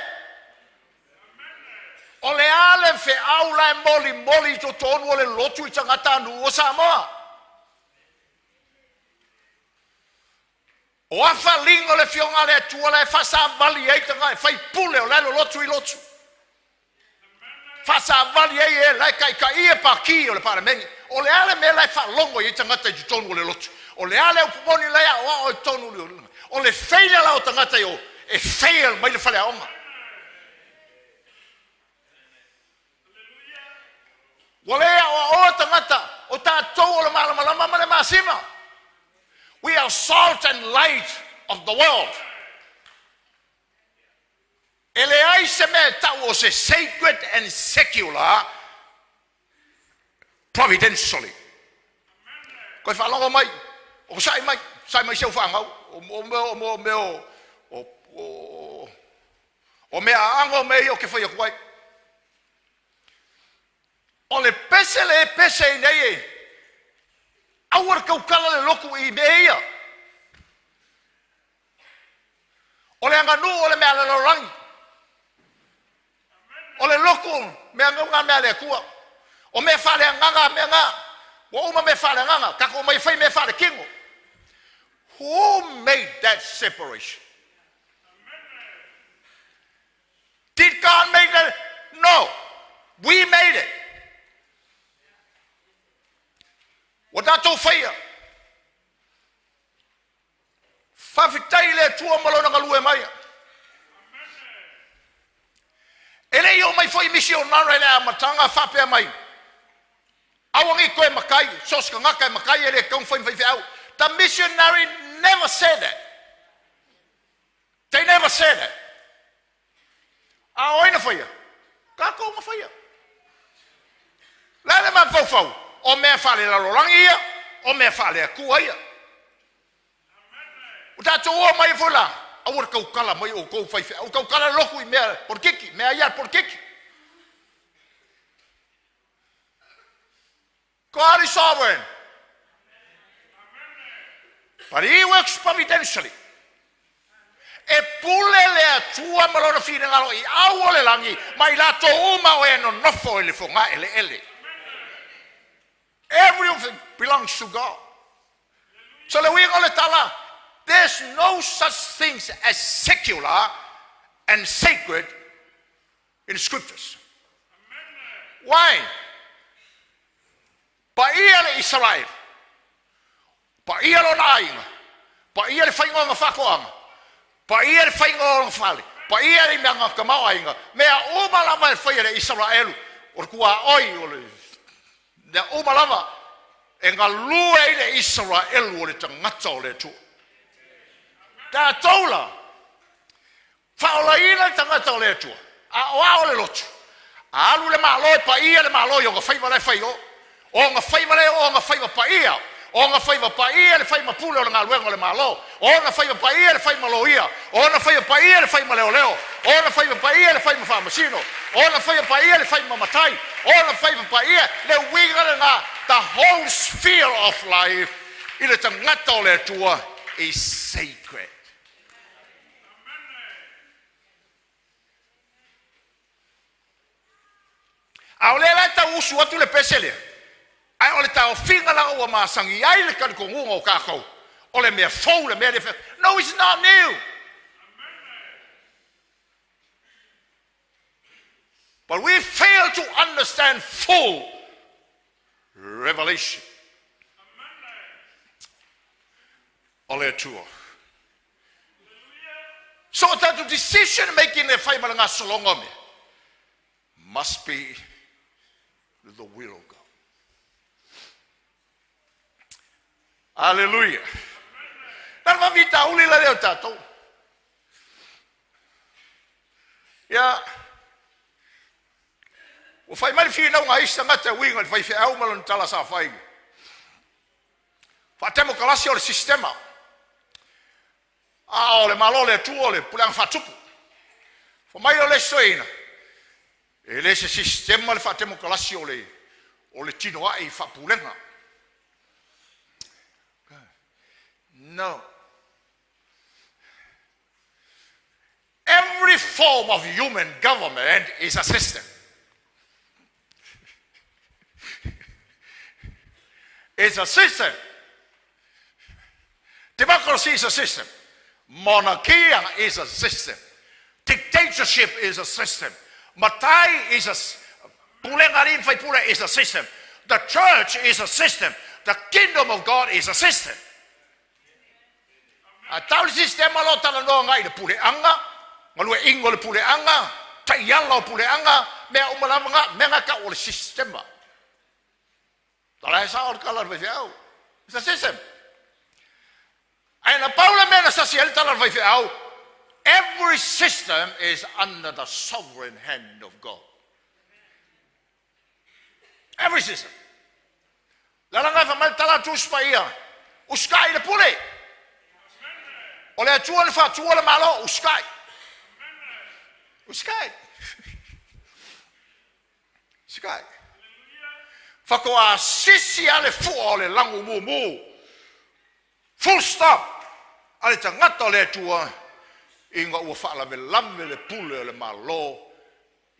O le a le feau la e molimoli i totonu o le lotu i tagata nuu o Samoa? O a faliga o le Afioga a le Atua la e faasavali ai tagata faipule o la e lolotu i lotu. Faasavali ai e la e taitaia pati o le Palemene. O le a le mea la e faalogo i ai tagata i totonu o le lotu? O le a le upu moni la e aoao i totonu o le O le failure la o tagata i o, e fail mai le faleaoga. Ua le aoaoa tagata o tatou o le malamalama ma le masima. We are salt and light of the world. E leai se mea e tau o se sacred and secular providentially. Koe faalogo mai, o sa'i mai, sa'i mai si au fanau, o mea o o mea o o o mea aaga o mea ia ou te fai atu ai. O le pese le pese i nei e aua le tautala le lotu i mea ia. O le aganuu o le mea a le lalolagi. O le lotu, mea na mea a le Atua. O mea faaleagaga mea na. Ua uma mea faaleagaga. Tatou omai e fai mea faaletino. Who made that separation? Did God make that? No. We made it. Ua tatou faia. Faafetai i le Atua ma Lona galue mai. E le i oo mai foi misionare i le amataga faapea mai, aua ne i toe matai, so o se tagata e matai e le tatau ona fai ma faifeau. The missionary never said that. They never said that. A o ai na faia? Tatou na faia. O le a le mafaufau? O mea faalelalolagi ia, o mea faaleatua ia. Ua tatou o mai foi la, aua le tautala mai outou faifeau, tautala le lotu i mea polokiki, mea ia a le polokiki. God is sovereign. But he works providentially. E pule le Atua ma lona finagalo i au o le lagi ma i latou uma o e nonofo i le fogaeleele. Everything belongs to God. So le uiga o le tala, there's no such things as secular and sacred in the scriptures. Why? Paia le Isaraelu, paia lona aiga, paia le faiga o ona faatoaga, paia le faiga o ona fale, paia le mea tamaoaiga, mea uma lava e fai e le Isaraelu, o le tuaoi o le mea uma lava e galue ai le Isaraelu o le tagata o le Atua. Tatou la, Faaolaina le tagata o le Atua, a o a o le lotu? A alu le Malo e paia le Malo i ona faiva la e fai o. O ona faiva la e o ona faiva paia. O ona faiva paia le fai ma pule o le galuega o le Malo. O ona faiva paia le fai ma loia. O ona faiva paia le fai ma leoleo. O ona faiva paia le fai ma faamasino. O ona faiva paia le fai ma matai. O ona faiva paia le uiga lena, the whole sphere of life i le tagata o le Atua is sacred. A o lea la e tau usu atu le pese lea, ae o le taofiga la ua masani ai le talitonuga o tatou, o le mea fou le mea lea. No, it's not new. But we fail to understand full revelation. O le Atua. So o tatou decision making e fai ma le gasologa o mea must be the will of God. Aleluia. Na le faafitauli la lea o tatou. Ia, ua fai mai le finauga a isi tagata e uiga i le faifeau ma lona tala sa fai. Faatemokalasi o le sistema. A o le Malo o le Atua o le puleaga faatupu. Fai mai o le isi toeaina, e le se sistema le faatemokalasi o le, o le tinoai faapulega. No. Every form of human government is a system. It's a system. Democracy is a system. Monarchia is a system. Dictatorship is a system. Matai is a pulega a alii ma faipule is a system. The church is a system. The kingdom of God is a system. A tau le sistema lo talanoa ngai le puleaga, galueaiga o le puleaga, taiala o puleaga, mea uma lava nga, mea nga tau o le sistema. Tala e sao le tala a le faifeau. It's a system. Ae na pau le mea na sasi ai le tala a le faifeau, every system is under the sovereign hand of God. Every system. Le ala nga mai le tala a Tusi Paia, usikai i le pule. O le Atua na faatua le Malo, usikai. Usikai. Usikai. Faatoa sisi lava le fua o le lagu mumu. Full stop a le tagata o le Atua ina ua faalavelave le pule o le Malo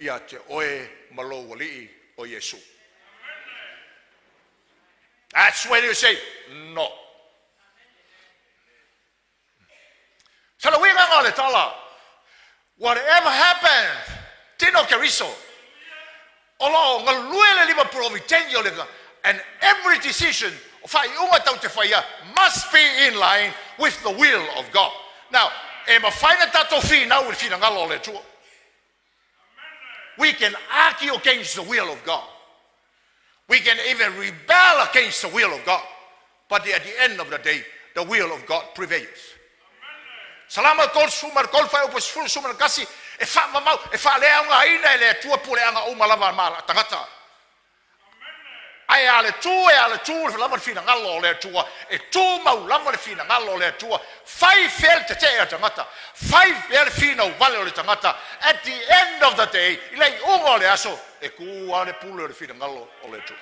ia te oe ma lou Alii o Iesu. That's when you say no. So le uiga o le tala, whatever happens, tino Keriso, o lo o galue le lima providential o le and every decision, o faaiuga tau te faia, must be in line with the will of God. Now, e mafai na tatou finau i le finagalo o le Atua. We can argue against the will of God. We can even rebel against the will of God. But at the end of the day, the will of God prevails. Salamo 33 fuaiupu 11, e faamamau, e faaleaogaina e le Atua puleaga uma lava ma tagata. Ae a le tu, e a le tu lava le finagalo o le Atua, e tumau lava le finagalo o le Atua, fai fea le tetee a tagata, fai fea le finau vale o le tagata, at the end of the day, i le iuga o le aso, e ku lava le pule o le finagalo o le Atua.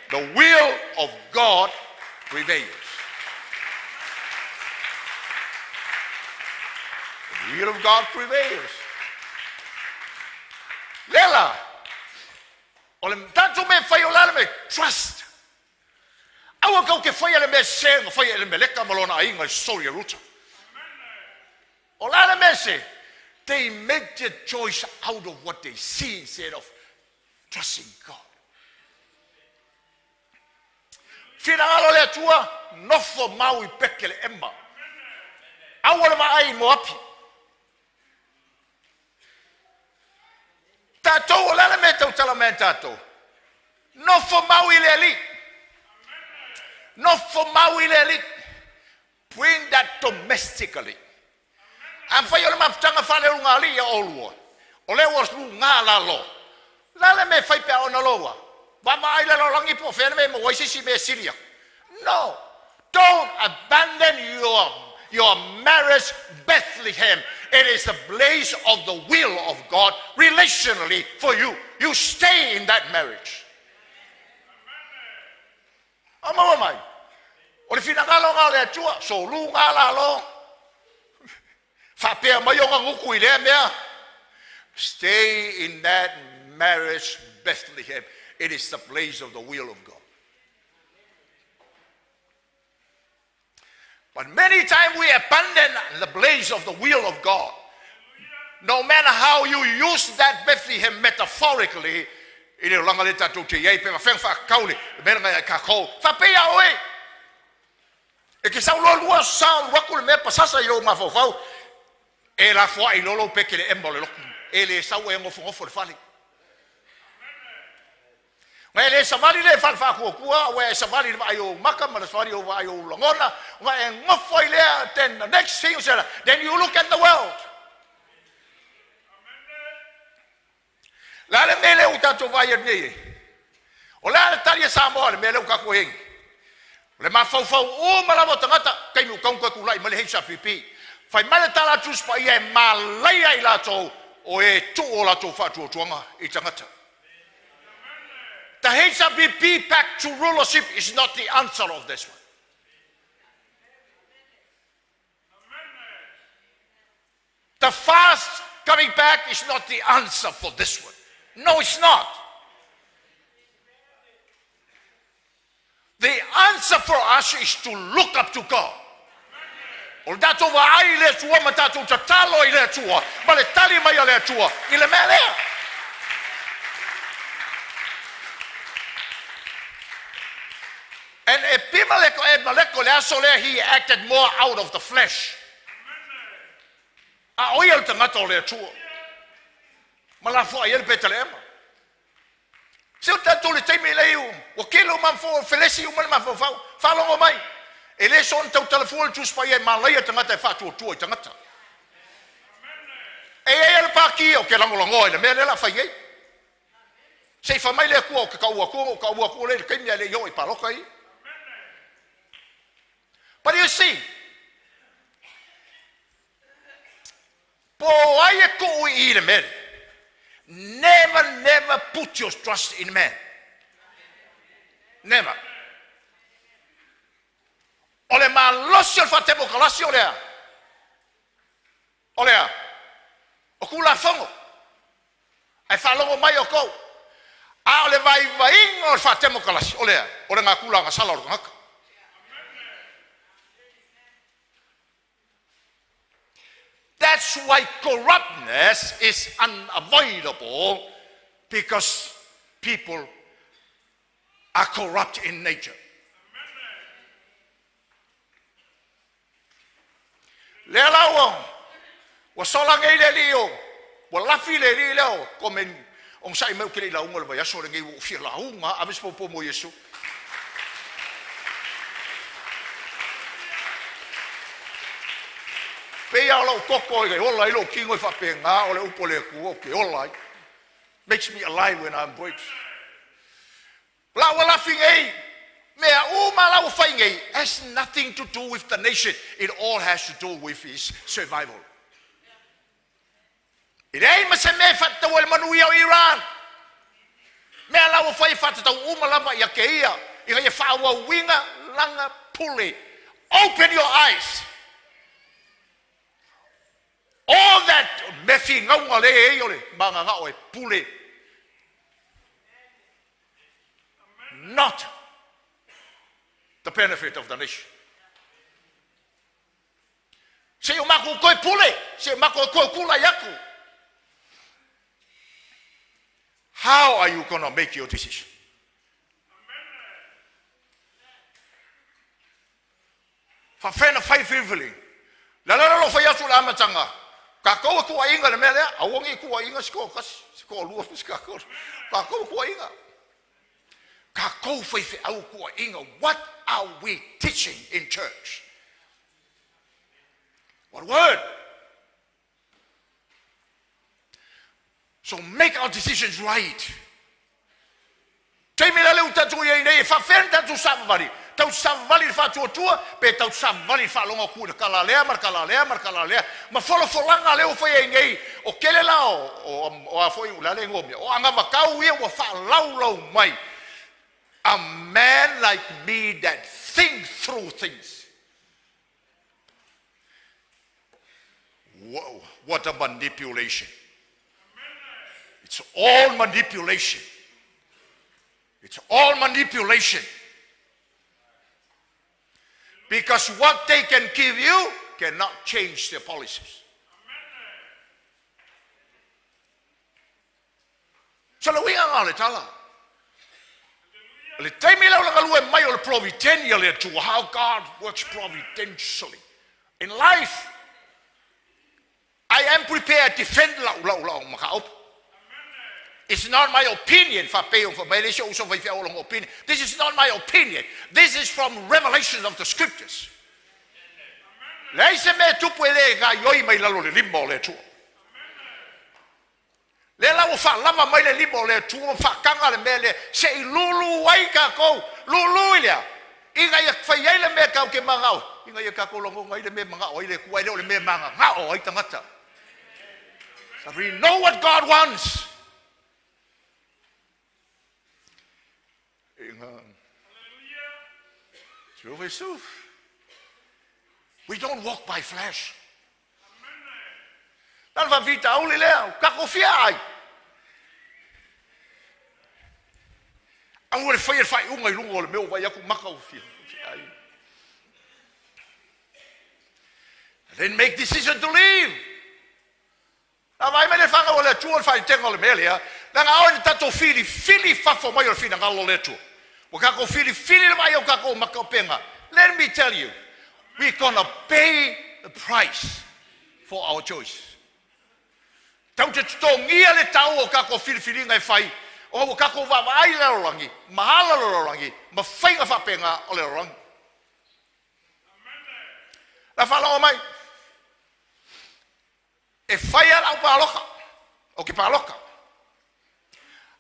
The will of God prevails. The will of God prevails. Lela, O le tatou mea e fai o le a le mea? Trust. Aua kau te faia le mea sese na faia e Elimeleka ma lona aiga i story a Ruta. O le a le mea sese? They make their choice out of what they see instead of trusting God. Finagalo le Atua, nofo mau i Peteleema. Aua le vaai i Moapi. Tatou, o le a le mea e tautala mai ai tatou? Nofo mau i le Alii. Nofo mau i le Alii. Bring that domestically. Afai o le mafutaga faaleulugalii ia oulua, o lea ua luga lalo. O le a le mea e fai pe a ona loua? Vaavaai i le lalolagi po o fea le mea e maua ai se isi mea e sili aku. No! Don't abandon your, your marriage Bethlehem. It is the place of the will of God relationally for you. You stay in that marriage. A maua mai. O le finagalo nga o le Atua, solu nga lalo. Faapea mai ona gutu i lea mea. Stay in that marriage Bethlehem. It is the place of the will of God. But many times we abandon the place of the will of God. No matter how you use that Bethlehem metaphorically, i le olaga le tatou te iai pe mafai ona faakau le mea lena ia kākou. Faapei a oe, e te sau loa lua sa alu atu le mea pasasa i lou mafaufau, e lafoai loa lou Peteleema o le lotu, e le sau e nofonofo i le fale. Ona e le savali lea i fale faatuatua, aua e savali i le vaai o ou maka ma le savali o vaai o ou lagona, ona e nofo ai lea, then the next thing you say, then you look at the world. Le a le mea lea ua tatou vaai atu nei ai? O le a le tali a Samoa i le mea lea ua tatou i ai nei? O le mafaufau uma lava o tagata, taimi ua tatau ona toe tulai mai le HRPP. Fai mai le tala a Tusi Paia e malaia i latou o e tuu o latou faatuatuaga i tagata. The HRPP back to rulership is not the answer of this one. The fast coming back is not the answer for this one. No, it's not. The answer for us is to look up to God. O le tatou vaai i le Atua ma tatou tatalo i le Atua ma le tali mai a le Atua i le mea lea. And Abimelech, o Abimeleko i le aso lea, he acted more out of the flesh. A o ia le tagata o le Atua. Ma lafoai ai le Petelehema. Se o tatou le taimi lei ua tele o mafo felesi uma le mafaufau. Faalogo mai. E le soona tautala fua le Tusi Paia e malaia tagata e faatuatua i tagata. E i ai le pati ou te lagolagoa i le mea lea o le a fai nei. Se i fai mai le Atua ou te tau atu, ou tau atu lea i le taimi ae le i oo i palota ia. But you see, po o ai e tuu i i le mea lea. Never, never put your trust in man. Never. O le malosi o le faatemokarasi o lea. O lea. O Tulafono. Ae faalogo mai outou. A o le vaivaiga o le faatemokarasi o lea, o le natura agasala o le tagata. That's why corruptness is unavoidable, because people are corrupt in nature. Lea la ua sola nei le alii o ua lafi le alii lea o Komeni onosai mai ou te le i lauga i le vaiaso lenei ua ou fia lauga ave se popo mo Iesu. Pei lava o lou toto e ola ai lou tino e faapena o le upu a le Atua ou te ola ai. Makes me alive when I'm preach. La ua lafi nei, mea uma la ua fai nei, has nothing to do with the nation. It all has to do with his survival. E leai ma se mea e faatatau ai le manuia o Iran. Mea la ua fai e faatatau uma lava ia te ia, ina ia faaauauina lana pule. Open your eyes. All that mea finauga lea e i ai o le mananao e pule. Not the benefit of the nation. Se i o matou toe pule, se i o matou toe tulai atu. How are you gonna make your decision? Faafefea na fai filifiliga? Le la lo fai atu le amataga, tatou e tuuaiga i le mea lea, aua ne i tuuaiga se toatasi, se toalua po o se toatolu. Tatou e tuuaiga. Tatou faifeau tuuaiga. What are we teaching in church? What word? So make our decisions right. Taimi la lea ua tatou i ai nei, e faafefea ona tatou savavali? Tatou te savavali i le faatuatua, pe tatou te savavali i le faalogo atu i le tala lea ma le tala lea ma le tala lea, ma folafolaga lea ua fai ai nei, o tele la o a foi, o le a le igoa o mea, o anavatau ia ua faalaulau mai. A man like me that think through things. What a manipulation. It's all manipulation. It's all manipulation. Because what they can give you cannot change their policies. So le uiga lena o le tala. Le taimi lea o le galue mai o le providenia le Atua, how God works providentially in life. I am prepared to defend lau lau lau mataupu. It's not my opinion, faapei o fai mai le isi ou uso faifeau o lona opinion. This is not my opinion. This is from revelation of the scriptures. Leai se mea e tupu e le gaioi mai lalo o le lima o le Atua. Lea la ua faalava mai le lima o le Atua ma faataga le mea lea se i lulu ai tatou, lulu i lea, ina ia fai ai le mea tatou te manao, ina ia tatou lagona ai le mea e manao ai le Atua, e le o le mea e mananao ai tagata. So we know what God wants. We don't walk by flesh. Na le faafitauli lea, tatou fia ai. Aua le faia le faaiuga i luga o le mea ua vaai atu maka ua fia ai. Then make decision to leave. A vaai mai le fanau a le Atua i le faaeteetega o le mea lea, leaga aoe na tatou filifili i fafo mai o le finagalo o le Atua. Ua tatou filifili le vaai o tatou maka o pega. Let me tell you, we gonna pay the price for our choice. Tatou te totogia le tau o tatou filifiliga e fai, ona ua tatou vaavaai i le lalolagi, ma ala o le lalolagi, ma faiga faapena o le lalolagi. La faalogo mai, e fai lava lau palota, ou te palota.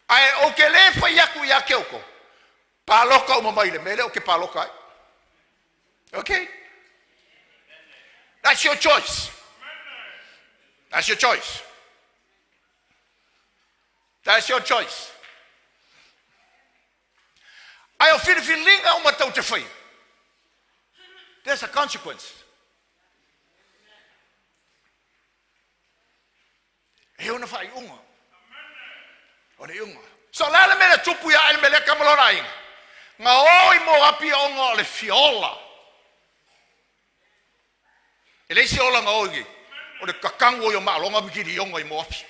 Ae ou te le fai atu ia te outou, palota uma mai i le mea lea ou te palota ai. Okay? That's your choice. That's your choice. That's your choice. Ae o filifiliga uma tou te faia, there's a consequence. E ona faaiuga. Ona iuga. So o le a le mea na tupu ia Elimeleka ma lona aiga? Na o i Moapi ona o le fia ola. E leai se olaga o i o le tatago ai o maaloga ma kiliona i Moapi.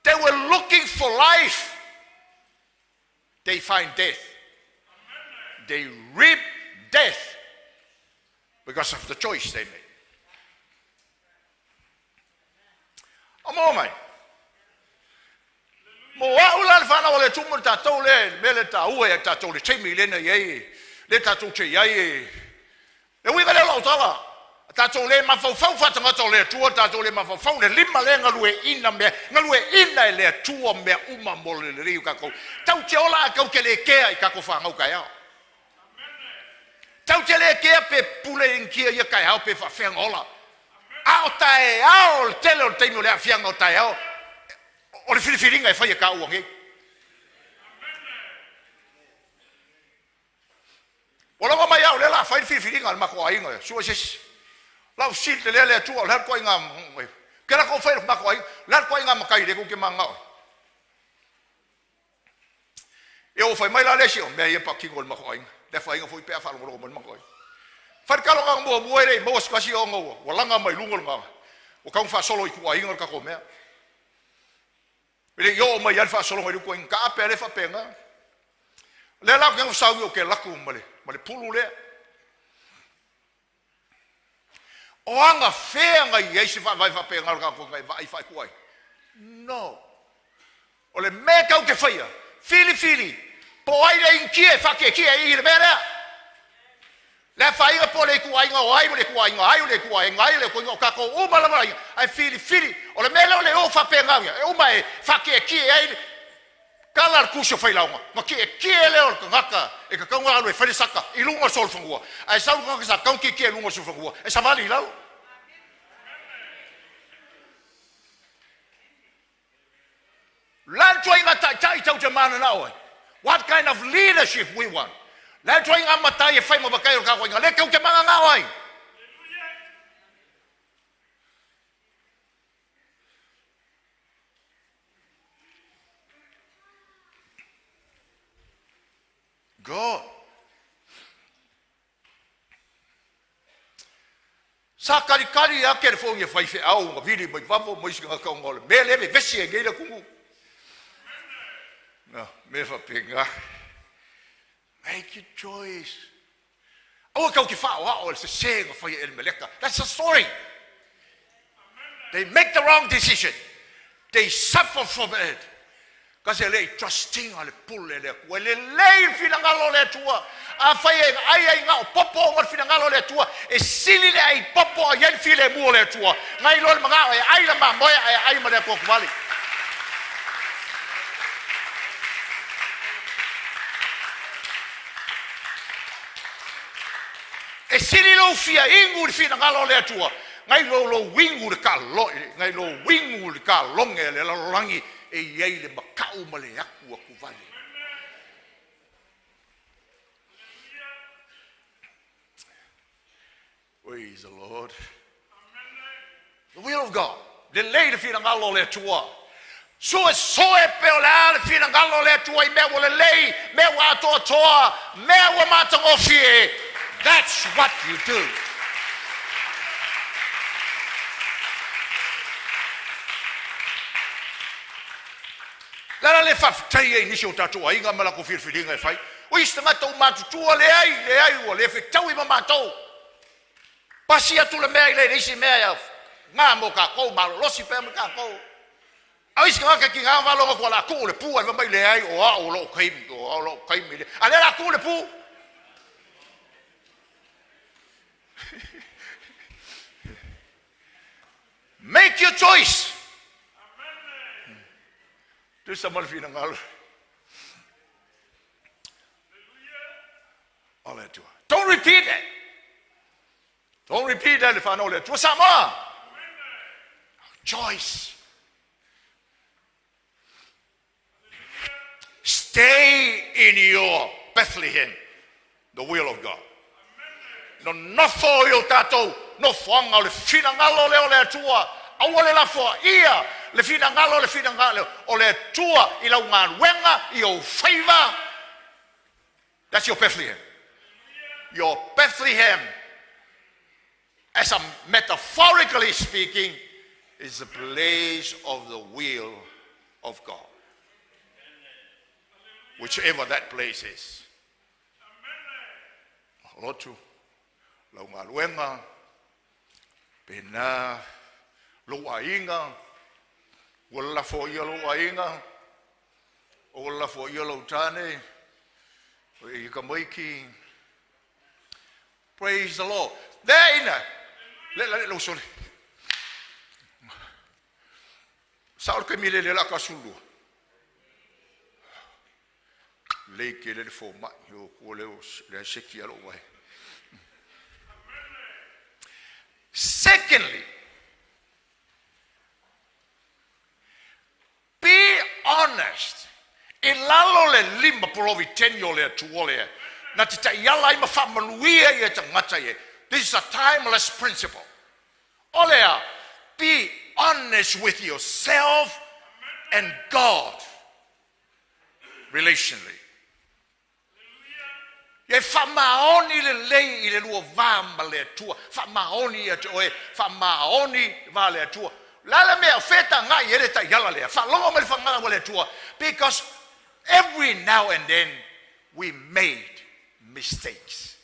They were looking for life. They find death. They reap death because of the choice they made. O maua mai. Mo au la le fanau a le Atua mo le tatou lea, le mea lea e taua ia tatou le taimi lea na i ai, lea tatou te i ai. Le uiga lea o lau tala, tatou le mafaufau faatagata o le Atua, tatou le mafaufau le lima lea e galueaiina mea, galueaiina e le Atua mea uma mo le lelei o tatou. Tatou te ola ae tatou te le kea i tatou fanau taeao. Tatou te le kea pe pule Initia ia taeao pe faafefea ona ola. A o taeao o le tele o le taimi o le aafiaga o taeao o le filifiliga e fai e taua nei. Ua logo mai au lea o le a fai le filifiliga a le matou aiga, sue se isi. Lau fesili te lea le Atua, o le a le ituaiga, ke la kou fai le matou aiga, o le a le ituaiga matai lea tou te mananao ai? Ia ua fai mai la le isi, o mea ia e patino i le matou aiga, le afaina foi pe a faalogologo mai le matou aiga. Fai le talosaga muamua e le i maua se tasi ona ua laga mai luga le gaga, ua tau faasolo i ituaiga le tatou mea. E le i oo mai lava le faasologa i le ituaiga taape a lea faapena. O lea la ou te nofo ou te alu atu ma le, ma le pulu lea. O aga fea na i ai se faavae faapena o le tagata e vaai faaituai? No. O le mea tau te faia, filifili, po o ai le Initia e faatietie i le mea lea. Le afaina po o le ituaiga o ai ma le ituaiga ai o le ituaiga ai o le ituaiga o tatou uma lava ia, ae filifili. O le mea lea o le o faapena ia, e uma e faatietie ai le tala a le tusi o Failauga, na tietie lea o le tagata e tatau ona alu e fai le saka i luga o le solofanua, ae sau le tagata sa tatau ona tietie i luga o le solofanua e savali i lalo. Le a le ituaiga taitai tou te mananao ai? What kind of leadership we want? Le a le ituaiga matai e fai ma matai o le tatou aiga lea tou te mananao ai? God. Sa talitali lava telefoni a faifeau na vili mai fafo ma isi tagata ona o le mea lea e vevesi ai nei le atunuu. Na, mea faapena. Make your choice. Aua tou te faaoao e le sese na faia e Elimeleka. That's the story. They make the wrong decision. They suffer from it. Kasi e le i trust ina le pule a le Atua. E lelei le finagalo o le Atua. Afai e ai ai na o popo ona le finagalo o le Atua, e sili le ai popo a i ai le filemu o le Atua, nai lo le manao e ai le mamoe ae ai ma le atuatuvale. E sili lou fia inu i le finagalo o le Atua, nai lo lou inu i le kalo, nai lou inu i le kaloge a le lalolagi e i ai le maka'u ma le atuatuvale. Praise the Lord. The will of God. Lelei le finagalo o le Atua. Suesue pe o le a le finagalo o le Atua i mea ua lelei, mea ua atoatoa, mea ua matagofie. That's what you do. Le ala le faafetai ai i nisi o tatou aiga ma latou filifiliga e fai. O isi tagata ua matutua, leai, leai, ua le fetaui ma matou. Pasi atu le mea i le isi mea e aoga mo tatou, malolosi pea ma tatou. A o isi tagata e tiga ona faalogo atu o le a tuu le pu ae fai mai, leai, o au o lou taimi, o au lou taimi lea. A o lea o le a tuu le pu. Make your choice. Tusa ma le finagalo o le Atua. Don't repeat it. Don't repeat that le whanau le Atua Samoa. Choice. Stay in your Bethlehem, the will of God. Nonofo i o tatou nofoaga o le finagalo lea o le Atua. Aua le lafoaia le finagalo le finagalo o le Atua i lau galuega, i ou faiva. That's your Bethlehem. Your Bethlehem, as a metaphorically speaking, is the place of the will of God. Whichever that place is. Lotu, lau galuega, pena lou aiga, ua lafoaia lou aiga, ua lafoaia lou tane, i ka maiki. Praise the Lord. There ina, le le le sole. Sa o le kaimi le le la ka sulu. Lei ke le le fo mai, o ku le o le seki alo wai. Secondly, be honest. I lalo le lima poloviteni o le Atua lea, na te taiala ai ma faamanuia ia tagata ia. This is a timeless principle. O lea, be honest with yourself and God relationally. Ia faamaoni lelei i le lua va ma le Atua. Faamaoni ia te oe, faamaoni va le Atua. La le mea, feta ngai e le taiala lea. Faalogo mai le fagala wa le Atua. Because every now and then we made mistakes.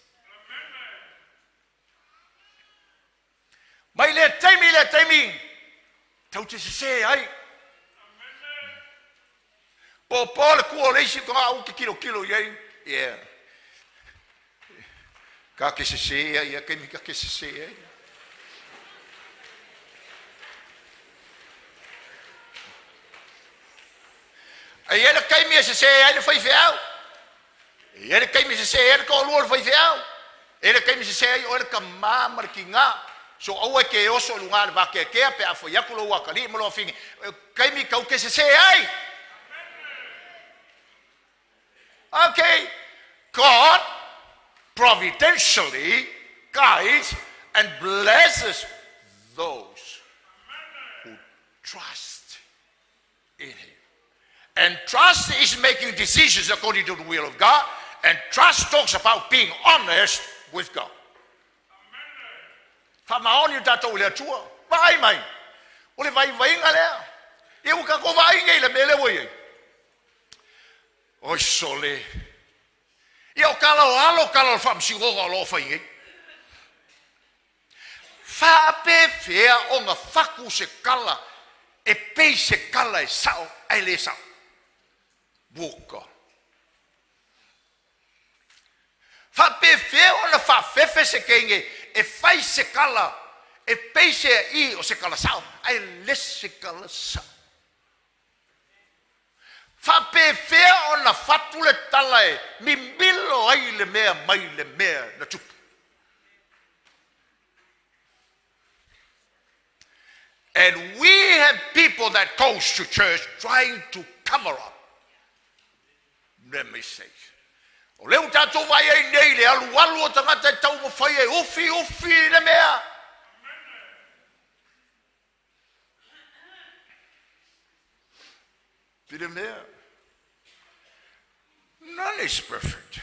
Mai lea taimi i lea taimi, tau te sesē ai. Po le kua o le isi toga au te kilokilo i ai. Yeah. Ka ke sesē ai, ia kaimi ka ke sesē ai. Ai e le kaimi e sesē ai le faifeau. E i ai le taimi e sesē ai le toalua o le faifeau. E i ai le taimi e sesē ai oe le tamā ma le tinā. So aua e te oso i luga o le vakeakea pe a fai atu lou atalii ma lou afine. O taimi tau te sesē ai. Okay, God providentially guides and blesses those who trust in Him. And trust is making decisions according to the will of God. And trust talks about being honest with God. Faamaoni o tatou i le Atua. Vaai mai. O le vaivaiga lea. Ia ua tatou vaai nei le mea lea ua i ai. Oi sole. Ia o tala o alo, tala o le faamasinoga o lo o fai nei. Faapefea ona fatu se tala e pei se tala e sao ae le sao. Buka. Faapefea ona faafefe se teine e fai se tala e pei se i o se tala sao ae le se tala sao. Faapefea ona fatu le tala e mimilo ai le mea mai le mea na tupu. And we have people that goes to church trying to cover up their mistakes. O le ua tatou vaai ai nei le alualu o tagata e taumafai e ufi ufi le mea. Fi le mea. None is perfect.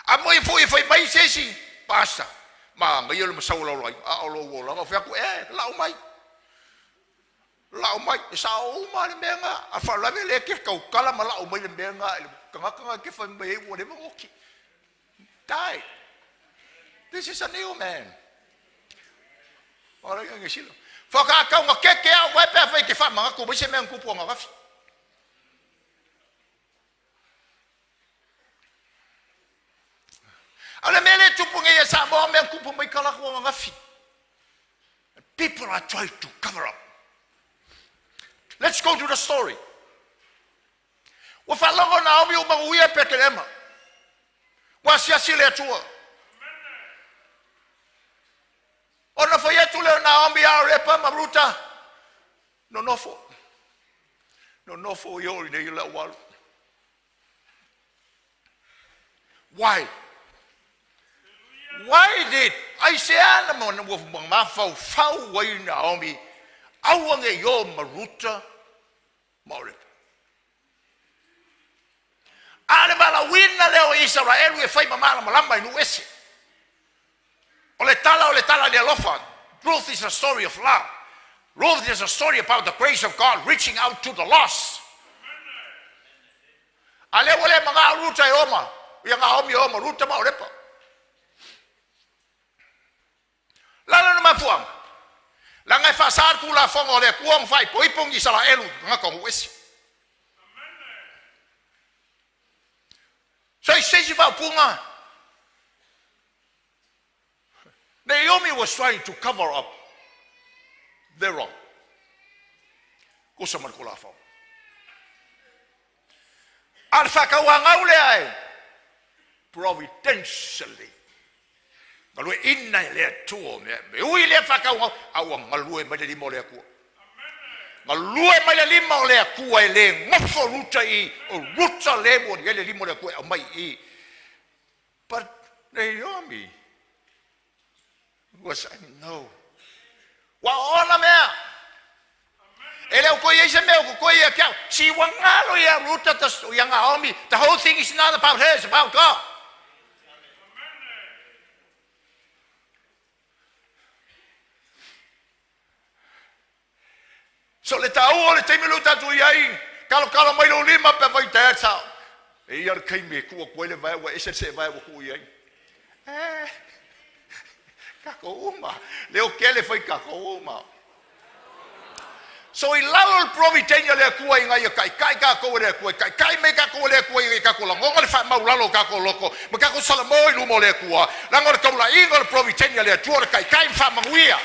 A mo i foi e fai mai se isi, pastor, ma ngai o le masau lau lai, a o lou olaga, o fai atu, e, lau mai. Lau mai, e sao uma le mea lena. A faalavelave lea e te tautala ma lau mai le mea lena i le tagata lena e te fai mai ai ua leva ona oti. Die. This is a new man. Faatoa taugatete au vae pe afai e te faamanatu mai se mea na tupu ananafi. A o le mea lea e tupu nei e Samoa, mea na tupu mai talaatu ananafi. People are trying to cover up. Let's go to the story. Ua faalogo Naomi ua manuia Petelema. Ua asiasi le Atua. Ona fai atu lea o Naomi ia Orepa ma Ruta, nonofo. Nonofo i o i nei le aualu. Why? Why did aisea na ua mafaufau ai Naomi aua ne i o ma Ruta ma Orepa? A o le valaauina lea o Isaraelu e fai ma malamalama i nuu ese. O le tala o le tala i le alofa. Ruth is a story of love. Ruth is a story about the grace of God reaching out to the lost. A lea ua le manao Ruta e oma, ia Naomi e oma Ruta ma Orepa. Lalo na mafuaaga, leaga e faasa le Tulafono a le Atua ona faaipoipo ni Isaraelu i tagata o nuu ese. So i se isi faaupuga, Naomi was trying to cover up the wrong. Tusa ma le Tulafono. A o le faatauagau lea e providentially galueaiina e le Atua o mea. E ui i lea faatauagau, a ua galue mai le lima o le Atua. Galue mai le lima o le Atua e le nofo Ruta i o Ruta le ua i ai le lima o le Atua e aumai i i. But Naomi was saying no. Ua oona mea. E le o toe i ai se mea o totoe ia te au. Si ua galo ia Ruta ta, ia Naomi. The whole thing is not about her, it's about God. So le taua o le taimi lea ua tatou i ai, kalokalo mai lou lima pe afai taea le sao. E ia le taimi e tuu atu ai le vae ua ese le seevae ua tuu i ai. Eh, tatou uma, leo tele fai tatou uma. So i lalo o le providence a le Atua ina ia taitai tatou e le Atua, e taitai mai tatou e le Atua ina ia tatou lagona le faamaulalo o tatou loto ma tatou salamo i luma o le Atua, leaga o le taulaiga o le providence a le Atua o le taitai ma faamanuia.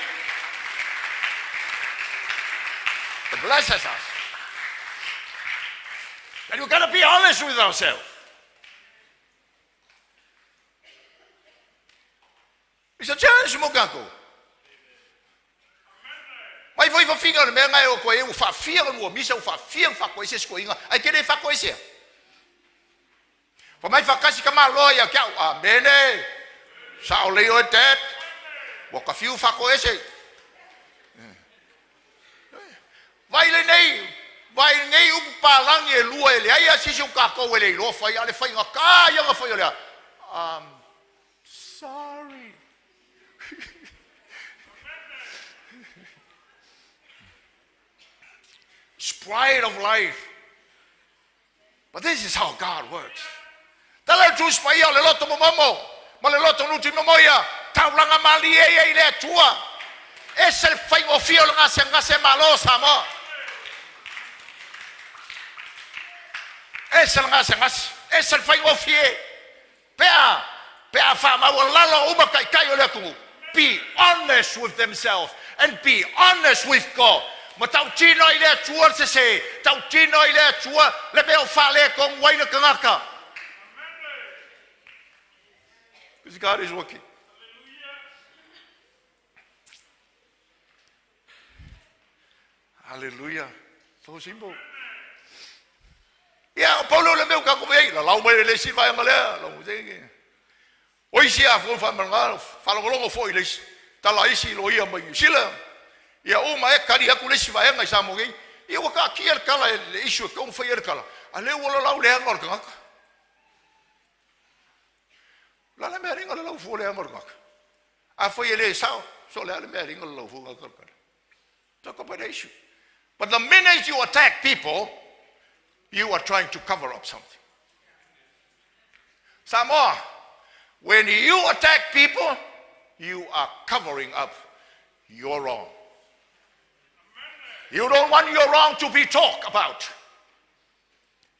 It blesses us. And we gotta be honest with ourselves. It's a challenge mo tatou. Mai foi fafiga o le mea lena e o atu ai ua faafia ona ua misa ua faafia ona faatoese si toeaina ae te le faatoesea. Fai mai faatasi ka Malo ia te au. Amene. Sao lelei oe Dad. Ua ta fiu faatoese. Vai lenei, vai lenei upu palagi e lua e leai lava se isi o tatou e le iloa fai, a o le faigata ia ona fai o le a? I'm sorry. It's pride of life. But this is how God works. Tala le Tusi Paia o le loto momomo ma le loto nuti momoia, taulaga malie ia i le Atua. Ese le faigofie o le gasegase malo o Samoa. Ese le gasegase, ese le faigofie. Pe a, pe a faamaualalo uma taitai o le atunuu, be honest with themselves and be honest with God, ma tautino ai le Atua le sese, tautino ai le Atua le mea o faaletonu ai le tagata. Because God is working. Hallelujah. So simple. Ia, o Paulo le mea o tatou i ai, lalau mai le isi vaega lea, lau O isi a foi faamalga, faalogologo foi i le isi tala isi loia mai Niu Sila, ia uma e tali atu le isi vaega i Samoa nei, ia ua taatia le tala e le issue e tatau ona fai ai le tala, a lea ua lalau leaga o le tagata. O le a le mea e aliga lalau fua leaga o le tagata? Afai e le sao, so o le a le mea e aliga lalau fua tagata o le tala? Talk about the issue. But the minute you attack people, you are trying to cover up something. Samoa, when you attack people, you are covering up your wrong. You don't want your wrong to be talked about.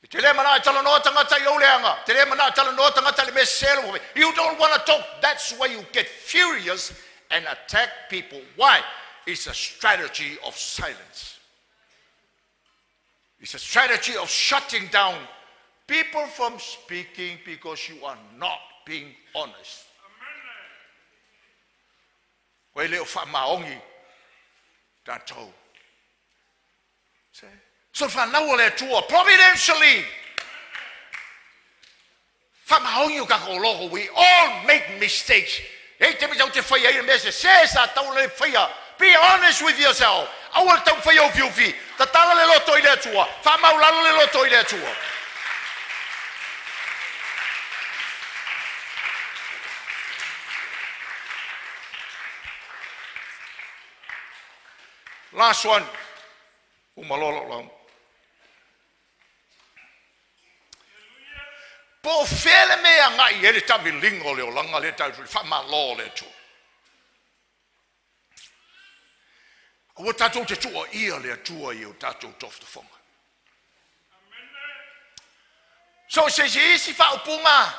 E te le mana e talanoa tagata i ou leaga, te le mana e talanoa tagata i le mea sese ua fai. You don't want to talk. That's why you get furious and attack people. Why? It's a strategy of silence. It's a strategy of shutting down people from speaking because you are not being honest. Ua e le o faamaoni tatou. So fanau a le Atua, providentially, faamaoni o tatou logo, we all make mistakes. E i te mea te fai ai le mea sese sa tau le faia. Be honest with yourself. Aua le tau faia ufiufi. Tatala le loto i le Atua. Faamaulalo le loto i le Atua. Last one. Uma loa lau lauga. Po o fea le mea e agai i ai le taaviliga o le olaga lea tatou te faamalo o le Atua. Aua tatou te tuuaia le Atua i o tatou tofotofoga. So se isi isi faaupuga,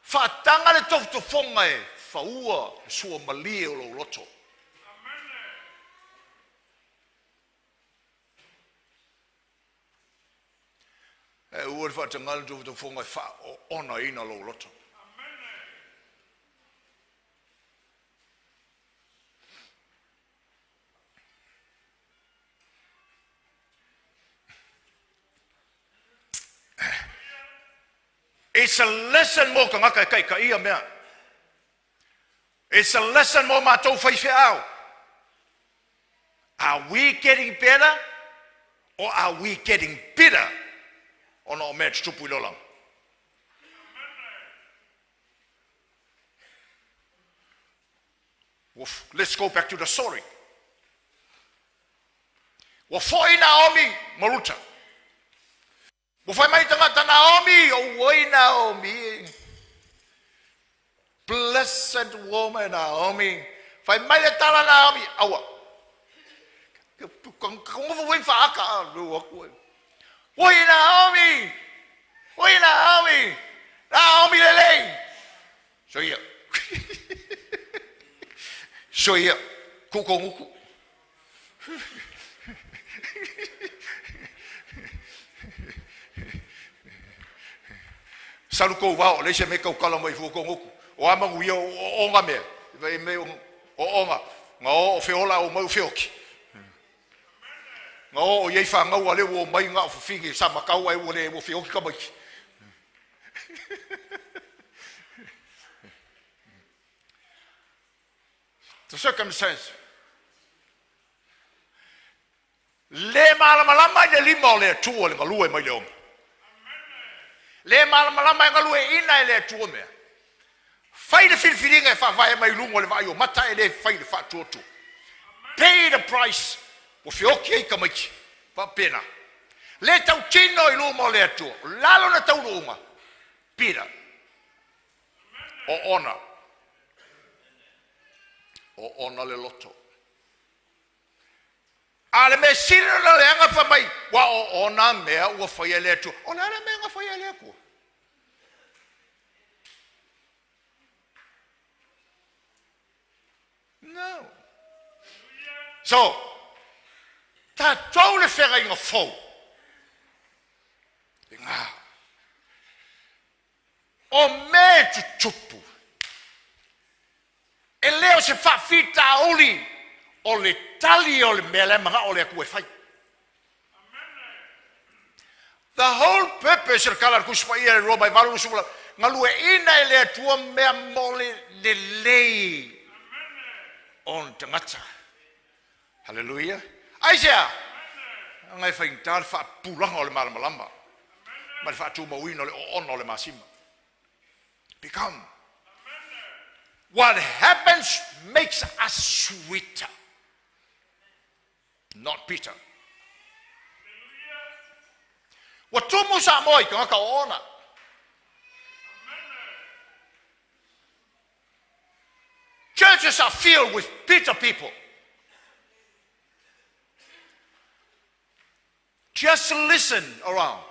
faataga le tofotofoga e faua le suamalie o lou loto. Ae aua le faataga le tofotofoga e faaoonaina lou loto. It's a lesson mo tagata e taitaia mea. It's a lesson mo matou faifeau. Are we getting better or are we getting bitter ona o mea tutupu i le olaga? Let's go back to the story. Ua foi Naomi ma Ruta. Ua fai mai tagata Naomi, Auoi Naomi. Blessed woman Naomi. Fai mai le tala Naomi, aua. Ka ngofo wei whaaka a rua koe. Oi Naomi! Oi Naomi! Naomi lelei! Soia. Soia. Kukonguku. Salu kou vao, leai se mea e tautala mai fua kou gutu. O a manuia o ooga mea? E mea o ooga, na o o feola o mai o feoti. Na o o iai fanau a lea ua omai na o fafine sa matau ae ua le ua feoti tamaiti. The circumstance. Le malamalama i le lima o le Atua le galue mai le oge. Le malamalama e galueaiina e le Atua mea. Fai le filifiliga e faavae mai luga o le vaai o mata e le fai le faatuatua. Pay the price ua feoti ai tamaiti. Faapena. Le tautino i luma o le Atua. O le a lona taunuuga? Peter. Oona. Oona le loto. A o le mea sili ona leaga fai mai, ua oona mea ua faia e le Atua. O le a le mea na faia e le Atua? No. So, tatou le feagaiga fou. Lena. O mea e tutupu, e le o se faafitauli o le tali o le mea la e manao le Atua e fai. The whole purpose o le tala a le Tusi Paia i le Roma e 8:28, galueaiina e le Atua mea mo le lelei o ona tagata. Haleluia! Aisea? Leaga e faigata le faapupulaga o le malamalama ma le faatumauina o le oona o le masima. Become. What happens makes us sweeter, not bitter. Ua tumu Samoa i tagata oona. Churches are filled with bitter people. Just listen around.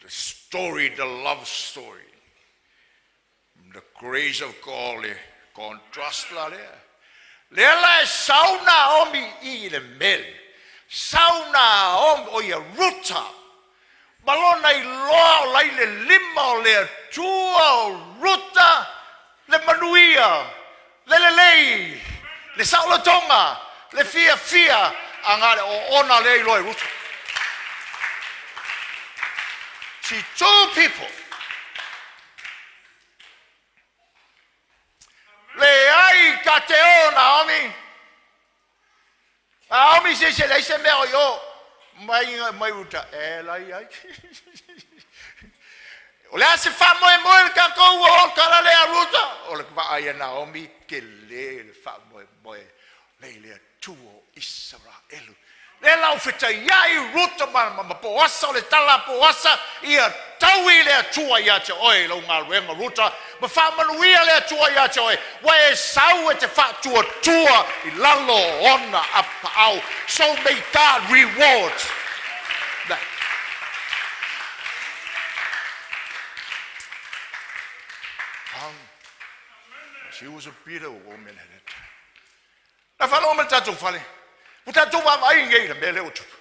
The story, the love story. The grace of God, le contrast la lea. Lea la e sau Naomi i le mele. Sau Naomi, o ia Ruta. Ma lona iloa o lai le lima o le Atua o Ruta, le manuia, le lelei, le saolotoga, le fiafia, a na le oona lea iloa e Ruta. See, two people. Leai ka te o Naomi. Naomi se se leai se mea o i o. Mai mai Ruta e lai ai. O le a se faamoemoe le tatou ua o tala lea Ruta. O le vaai a Naomi ke le le faamoemoe le i le Atua o Isaraelu. Lea la ua fetaiai Ruta ma, ma, ma Poasa, o le tala a Poasa, ia taui le Atua ia te oe i lau galuega Ruta, ma faamanuia le Atua ia te oe, ua e sau e te faatuatua i lalo o ona apaau. So may God reward that. She was a bitter woman at that time. Na faalogo mai le tatou fale, ua tatou vaavaai nei i le mea lea ua tupu.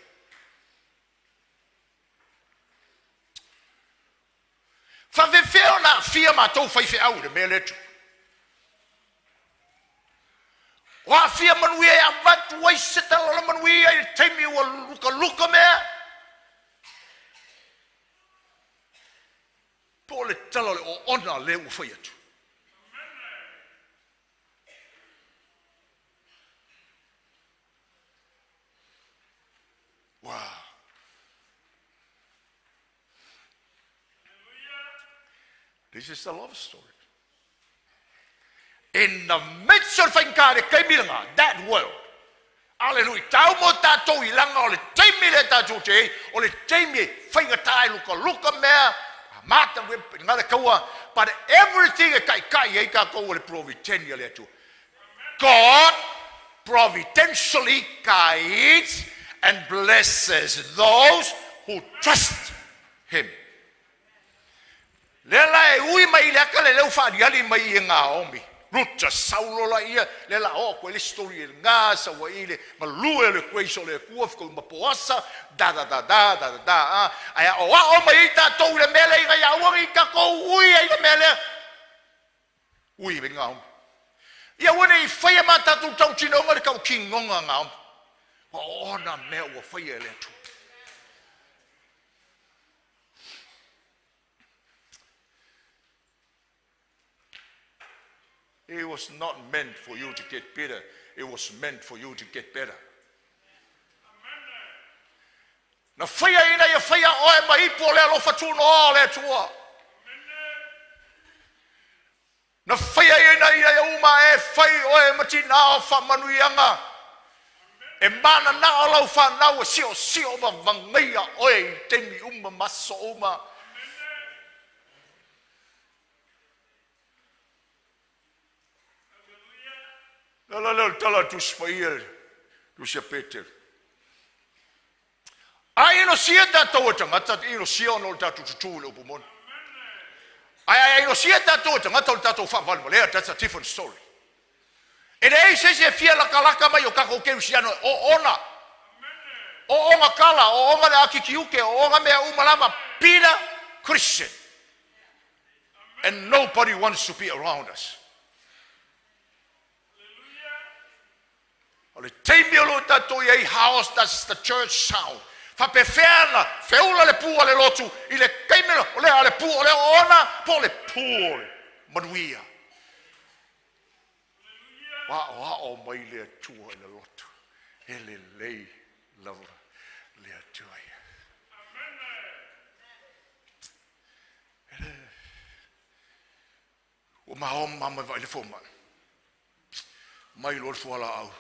Faafefea ona aafia matou faifeau i le mea lea e tupu? O aafia manuia e avatu ai se tala o le manuia i le taimi ua lukaluka mea? Po o le tala o le oona lea ua fai atu? Wow. This is the love story. In the midst o le faigata le taimi lena, that world. Aleluia. Tau mo tatou i langa o le taimi lea tatou te ai, o le taimi e faigata e lukaluka mea, mata nga le taua, but everything e taitai ai tatou o le providenia le Atua. God providentially guides and blesses those who trust Him. Lea la e ui mai i le ata le leu faaliali mai i e Naomi. Ruta saulo la ia, lea la o atu ai le story e lena, sau ai le malue o le grace o le Atua, fetau ma Poasa, da da da da da da da a, ae aoao mai ai tatou i le mea lea ina ia aua ne i tatou ui ai i le mea lea. Ui i Naomi. Ia aua ne i faia ma tatou tautinoga le tautinoga a Naomi. Ua oona mea ua faia e le Atua. It was not meant for you to get bitter. It was meant for you to get better. Na faia ina ia faia oe ma ipu o le alofa tunoa o le Atua. Na faia ina ia uma e fai oe ma tinā o faamanuiaga. E mananao lau fanau e siosio ma vagaia oe i taimi uma ma aso uma. Le ala lea o le tala a le Tusi Paia, le Tusi a Petero. A inosia tatou e tagata, inosia ona o le tatou tutū i le upu moni. Ae a inosia tatou e tagata o le tatou faavalevalea, that's a different story. E leai se isi e fia latalata mai o tatou kerisiano e oona. Oona tala, oona le attitude, oona mea uma lava, bitter Christian. And nobody wants to be around us. O le taimi o lo o tatou i ai, how does the church sound? Faapefea na feula le pu a le lotu i le taimi o le a le pu o le oona po o le pu o le manuia. Aoao mai le Atua i le lotu. E lelei lava le Atua ia. Ua maoma mai vaai le fomai. Mai loa le fualaau,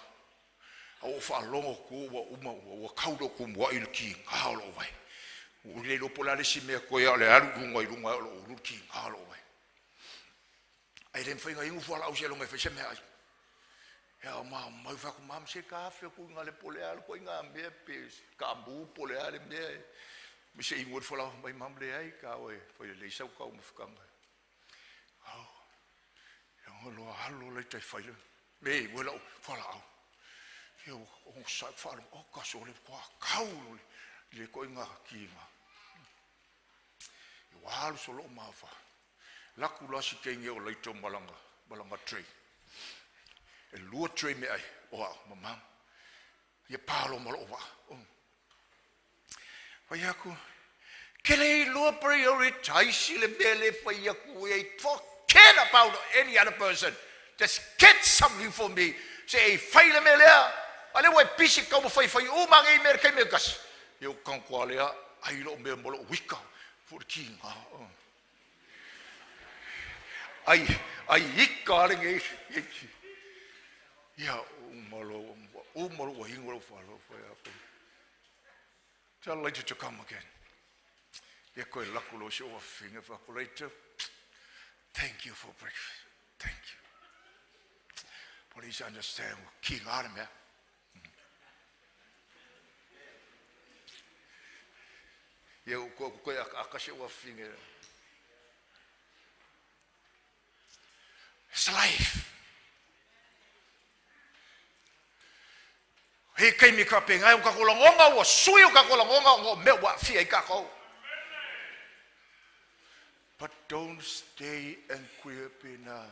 a ua ou faalogo atu ua uma, ua tau le tumuai le kiga o lou vae. Ua le iloa po o le a le isi mea totoe a o le alu i luga i luga o lou ulu le kiga o lou vae. Ae le mafai ona inu fualaau seiloga e fai se meaai. Ia ma mai fai atu, "Mama, se ta afe atu i ina le po o le a le ituaiga mea pe kaamu po o le a le mea e se i inu ai le fualaau." Fai mai, "Mama, leai, ta o e fai lelei sau taumafataga." Au, loa alu loa laita e fai le mea e inu ai lau fualaau. Ia ua onosai faalogo, oka sole, ua tau le ituaiga kiga. Ua alu solo mafa. Laku la si teine o laita ma lana tray. E lua tray meaai o a'u ma mama. Ia palo ma loo vaa. Fai atu, ke le iloa prioritize le mea le fai atu e, forget about any other person. Just get something for me. Se e fai le mea lea. A le ua e pisi kau ma fai fai uma ngai mea kai mea kasi. Ia o kanko lea ai lo mea mo lo wika. Fu le kinga. Ai ai ika le ngai. Ia uma lo uma lo ua ingo lo fa lo fa ya. Tell later to come again. Ia koe laku lo se ua finga fa ko later. Thank you for breakfast. Thank you. Please understand. Ki ngā le mea. Ia ko ko akase ua finga. It's life. He kaimi ka pe ngai o ka kolangonga ua sui o ka kolangonga o mea ua fia i kākou. But don't stay and queer pe na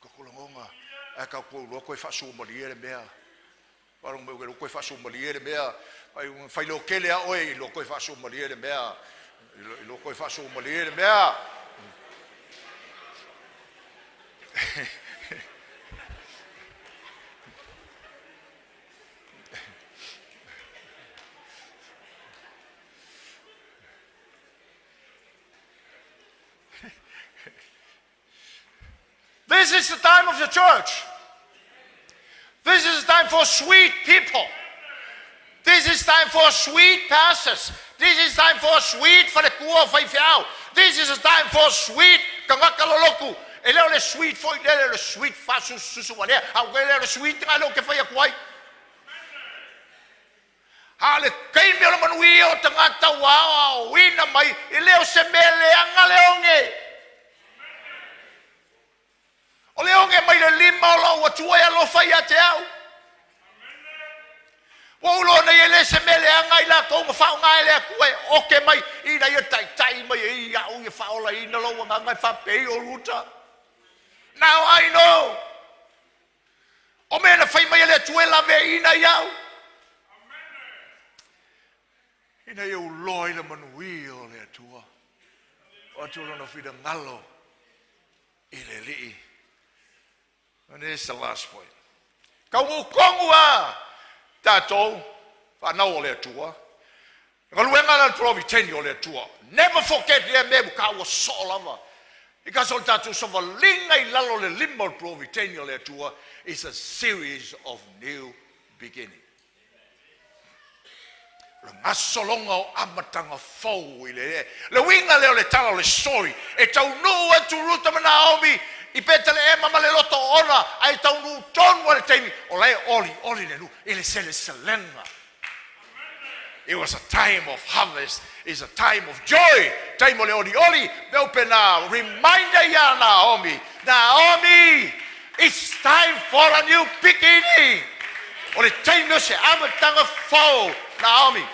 ka kolangonga ai ka ko lo koe faasumalia le mea. Wharong me lo koe faasumalia le mea. Ai fai lo kele a oe lo koe faasumalia le mea. Lo koe faasumalia le mea. This is the time of the church. This is the time for sweet people. This is time for sweet pastors. This is time for sweet faletua faifeau. This is the time for sweet tagata lolotu. E le o le sweet foi lele le sweet faasususu valea. A o le le sweet nga leo ke fai atu ai. A le taimi o le manuia o tagata ua aoaoina mai, e le o se mea leaga le oge. O le oge mai le lima o lou Atua e alofa ia te au. Ua ulo nei e le se mea leaga i latou ma faaaoga e le Atua e oke mai ina ia taitai mai e ia au ia faaolaina lou agaga e faapei o Ruta. Now I know. O mea na fai mai e le Atua e laveaiina i au. Ina ia uloa i le manuia o le Atua. O atu lona finagalo i le Alii. And here's the last point. Kau kongu a tātou whanau o le Atua. Galuega la provideni o le Atua. Never forget lea mea ka ua so lava. Because o le tātou savaliga i lalo le lima o le provideni o le Atua is a series of new beginning. Le gasologa o amataga fou i le le uiga lea o le tala o le story e taunuu atu Ruta ma Naomi i Peteleema ma le loto ona ae taunuu tonu a le taimi o la e oli oli le nuu i le seleselega. It was a time of harvest. It's a time of joy. Time o le oli oli. Me upe na reminder ia Naomi. Naomi, it's time for a new beginning. O le taimi o se amataga fou, Naomi.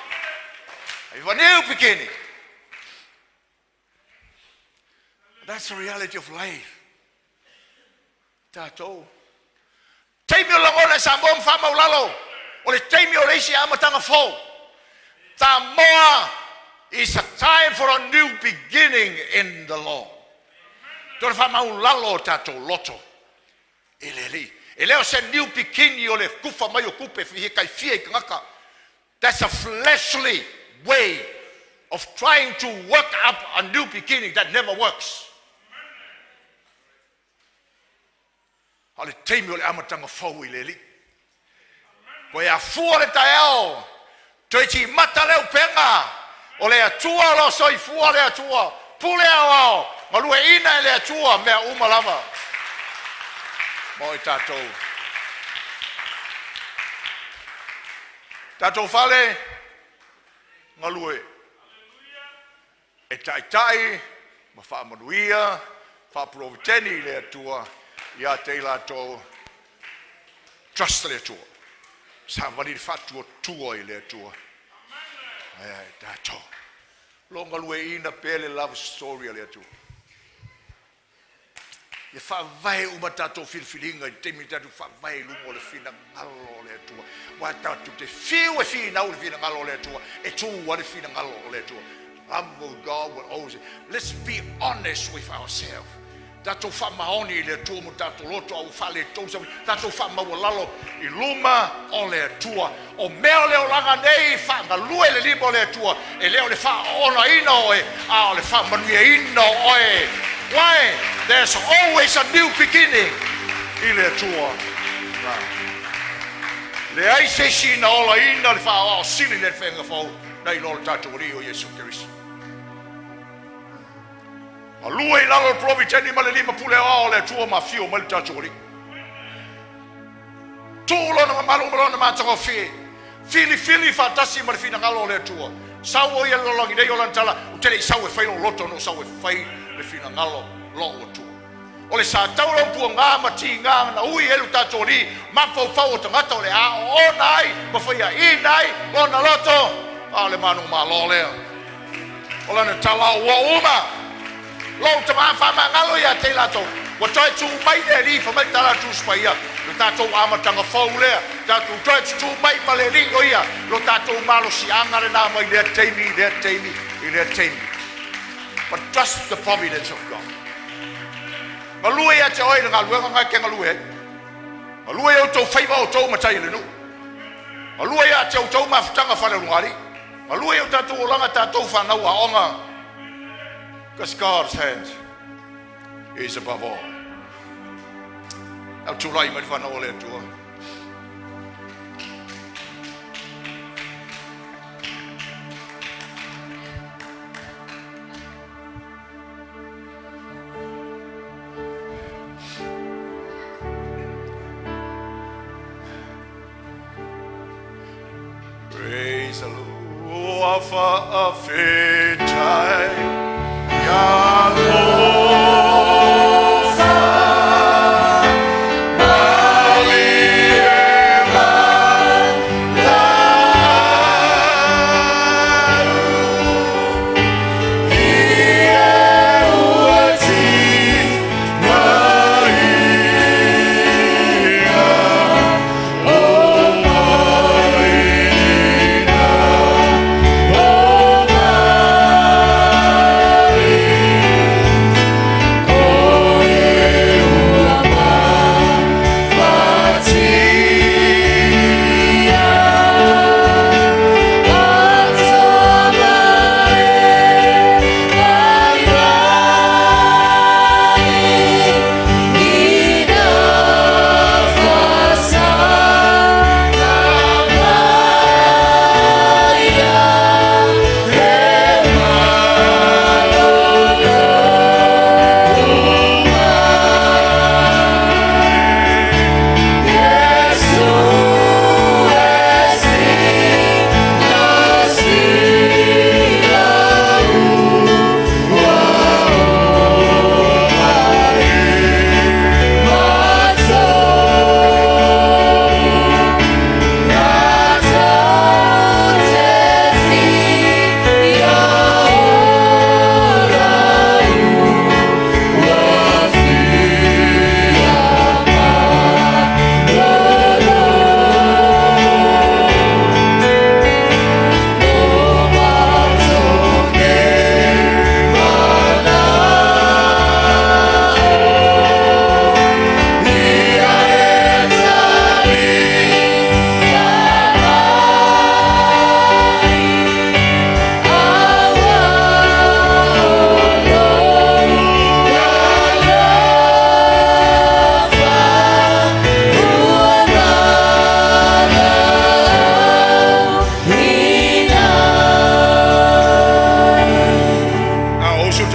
A new beginning. That's the reality of life. Tātou. Taimi o lagona e Samoa ma whaamaulalo. O le taimi o le isi amataga fou. Samoa is a time for a new beginning in the Lord. Tore whaamaulalo o tātou loto. E le Alii. E leo se new beginning o le kufa mai o kupe fi he kai fia i kangaka. That's a fleshly way of trying to work up a new beginning that never works. A o le taimi o le amataga fou i le Alii. Toe afua le taeao, toe timata le upega, o le Atua o lo o soifua le Atua, pule aoao, galueaiina e le Atua mea uma lava mo i tatou. Tatou fale, galue, e taitai ma faamanuia, faaporopiteni le Atua ia te i latou. Trust le Atua, savali le faatuatua i le Atua. Ae tatou, lo galueaiina pea le love story a le Atua. Ia faavae uma tatou filifiliga i le taimi tatou faavae i luga o le finagalo o le Atua. Aua tatou te fiu e finau i le finagalo o le Atua, e tu lava le finagalo o le Atua. Love of God will always. Let's be honest with ourselves. Tatou faamaoni i le Atua mo tatou loto a ua faaletonu sa tatou faamaualalo i luma o le Atua. O mea o le olaga nei faagalue le lima o le Atua, e le o le faaoonaina oe, a o le faamanuiaina o oe. Why? There's always a new beginning i le Atua. Leai se isi na olaina le faaoao sili le faiga fou nai lo le tatou Alii o Iesu Keriso. Galue i lalo o le poloviteni ma le lima pule aoao o le Atua ma afio mai le tatou Alii. Tuu lona mamalu ma lona matagofie. Filifili faatasi ma le finagalo o le Atua. Sau o ia le lalolagi nei o lana tala, ou te le i sau e fai lou loto, na ou sau e fai le finagalo lou Atua. O le sa taula o puaga ma tiga na ui ai lo tatou Alii, mafaufau o tagata o le a oona ai ma faiaina ai lona loto, a o le manumalo lea. O lana tala ua uma. Lou tama faamagalo ia te i latou. Ua toe tu mai le Alii fai mai tala Tusi Paia, lo tatou amataga fou lea, tatou toe tutū mai ma le Alii o ia, lo tatou malosiaga lena mai lea taimi i lea taimi i lea taimi. But trust the providence of God. Galue ia te oe i le galuega na e te galue ai. Galue ia outou faiva o outou matai i le nuu. Galue ia te outou mafutaga faaleulugalii. Galue ia o tatou olaga tatou whanau aoga. Because God's hand is above all. Au tulai mai le whanau o le Atua. Praise the Lord. Faafetai ia alofa malie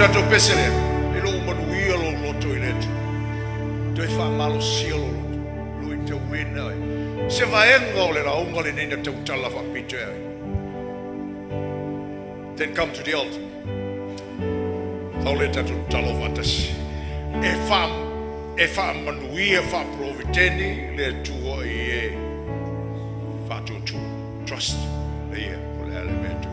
tatou pese lea, e le o manuia lou loto i le Atua. Toe faamalosia lou loto, luitauina ai se vaega o le lauga lenei na tautala faapito ai. Then come to the altar. Sau le tatou tatalo faatasi. E faamanuia faaperesetene le Atua i e faatuatua. Trust le ia o le a le mea Atua.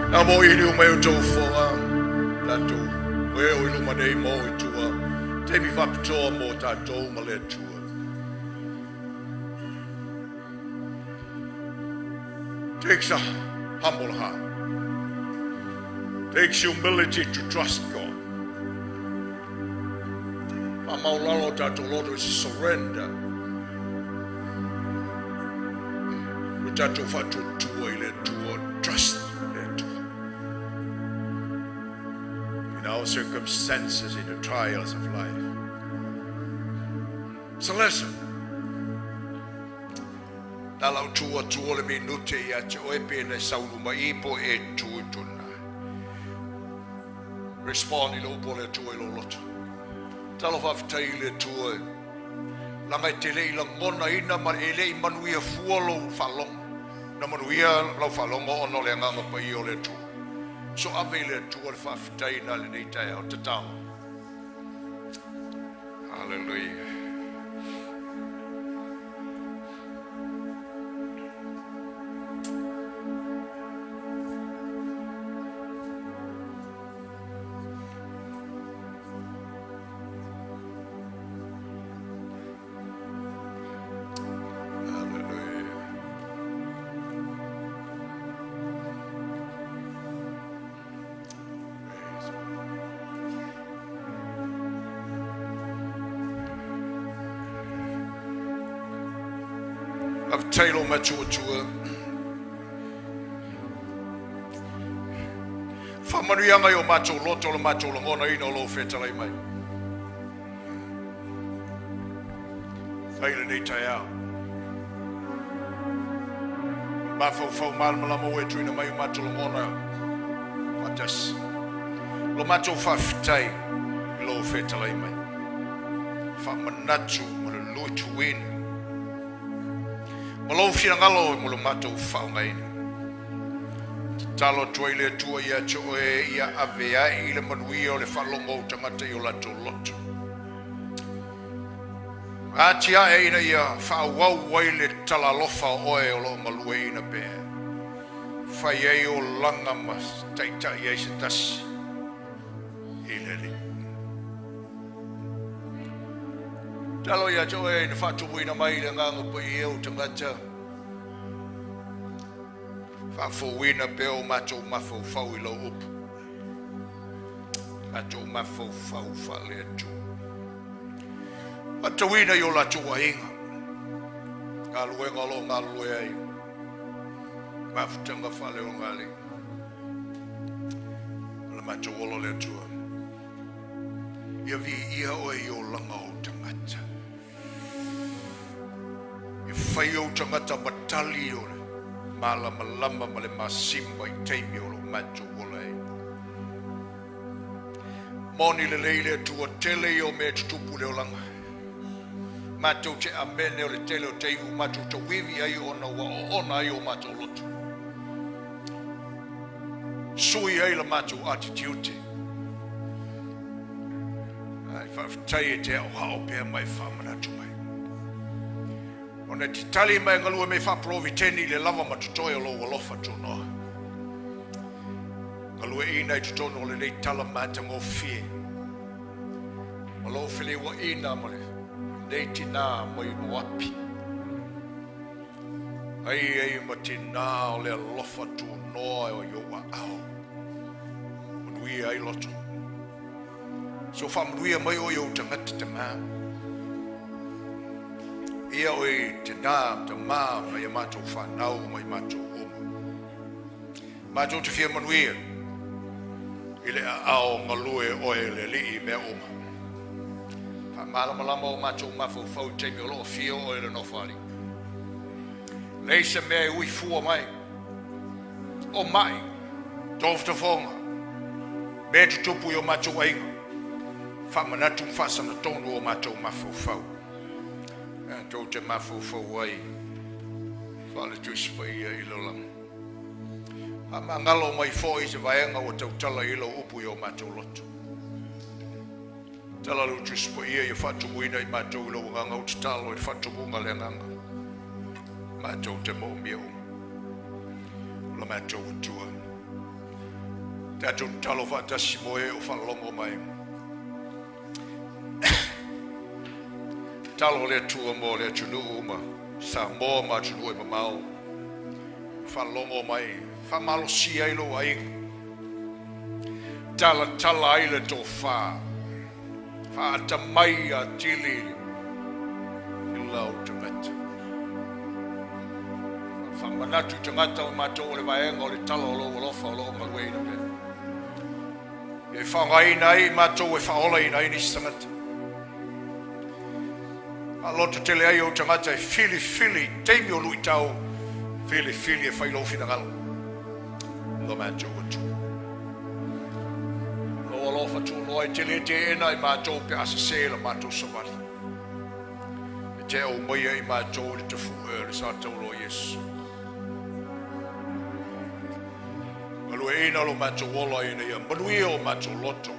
Na mo ili o mai o tau foga, tatou, o e o i luma nei mo i tua, taimi faapitoa mo tatou ma le Atua. Takes a humble heart. Takes humility to trust God. Faamaulalo tatou loto is a surrender. O tatou faatuatua i le Atua, trust le Atua. In our circumstances, in the trials of life. It's a lesson. Na lau tua tua le minute ia te oe pe na saulu mai po e tu i tuna. Respond i le upu o le Atua i lou loto. Talo faafetai i le Atua. Laga e te le i lagonaina ma e le i manuia fua lou faalogo. Na manuia lau faalogo ona o le agaga paia o le Atua. Soave i le Atua le faafetai na lenei taeao tatalo. Hallelujah. Hallelujah. Praise. Faafetai lo matou Atua. Faamanuiaga i o matou loto le matou lagonaina o lou fetalai mai. Fai lenei taeao. Mafaufau malamalama ua e tuuina mai o matou lagona faatasi. Lo matou faafetai i lou fetalai mai. Faamanatu ma le luituina. Ma lou finagalo mo le matou faaaogaina. Tatalo atu ai le Atua ia te oe ia ave ai le manuia o le faalogo o tagata i o latou loto. Atiae ina ia faaauau ai le tala alofa o oe o loo galueaiina pea. Fai ai olaga ma taitai ai se tasi i le Alii. Talo ia te oe ina faatumuina mai le agaga paia o tagata. Faafouina pea o matou mafaufau i lau upu. Matou mafaufau faale-Atua. Faatauina i o latou aiga. Galuega o lo o galulue ai. Mafutaga faaleogali. O le matou ola le Atua. Ia viia oe i olaga o tagata. Ia fai ou tagata matali o le malamalama ma le masima i taimi o lo matou ola ai. Moni lelei le Atua tele ia o mea e tutupu i le olaga. Matou te amene o le tele o taimi ua matou tauivi ai ona ua oona ai o matou loto. Sui ai la matou atitiute. Ai faafetai e te aoao pea mai faamanatu mai. Ona e te tali mai galue mai faapoloviteni i le lava ma totoe o lou alofa tunoa. Galueaiina i totonu o lenei tala matagofie. Ma lou feleuaiina ma lenei tinā mai Moapi. Ai ai ma tinā o le alofa tunoa o i ou aao. Manuia ai loto. So faamanuia mai oe i ou tagata tamā. Ia oe tinā tamā ma ia matou whanau ma i matou uma. Matou te fia manuia i le aao galue oe le Alii i mea uma. Faamalamalama o matou mafaufau i taimi o loo afio oe le Nofoalii. Leai se mea e ui fua mai. O mai, tofotofoga, mea tutupu i o matou aiga, faamanatu ma faasagatonu o matou mafaufau. Tou te mafaufau ai faale Tusi Paia i le olaga. Faamagalo mai foi se vaega ua tautala i lau upu i o matou loto. Tala lou Tusi Paia ia faatumuina i matou i lou agaga o tatalo i le faatumuga le agaga. Matou te moomia uma. O la matou Atua. Tatou tatalo faatasi mo e o faalogo mai. Talo le Atua mo le atunuu ma Samoa ma atunuu e mamao. Faalogo mai, faamalosia ai lou aiga. Talatala ai le tofa. Faatamai atili i lau tagata. Faamanatu i tagata o matou o le vaega o le tala o lou alofa o loo galueaiina pea. Ia e faaaogaina ai i matou e faaolaina ai nisi tagata. Faaloto tele ai ou tagata e filifili i taimi o luitau, filifili e fai lou finagalo. Lo matou Atua. Lou alofa tuuloa e te le teena i matou pe a sesē la matou savali. E te aumaia i matou i le tafue o le sa taulo o Iesu. Galueaiina. Tauaveina lo matou ola ina ia manuia o matou loto.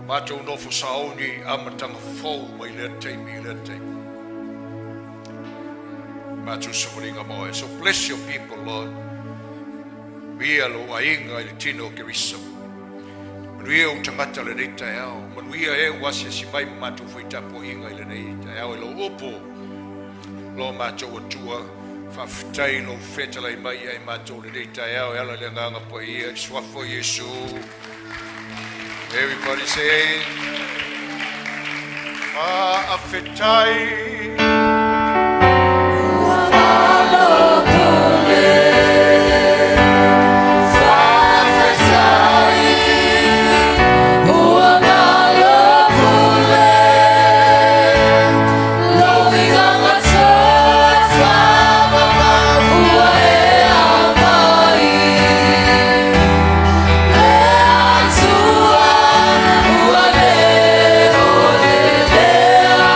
O matou nofo sauni amataga fou mai lea taimi i lea taimi. Matou savaliga ma oe. So bless your people, Lord. Manuia lou aiga i le tino o Keriso. Manuia ou tagata lenei taeao. Manuia e ua asiasi mai ma matou foi tapuaiga i lenei taeao i lau upu. Lo matou Atua, faafetai lou fetalai mai ia i matou lenei taeao e ala i le agaga paia i le suafa o Iesu. Everybody say, Faafetai. Ua maluipule. Faafetai. Ua maluipule. Lou igagata ua e aumai. Le Atua ua le o le lea.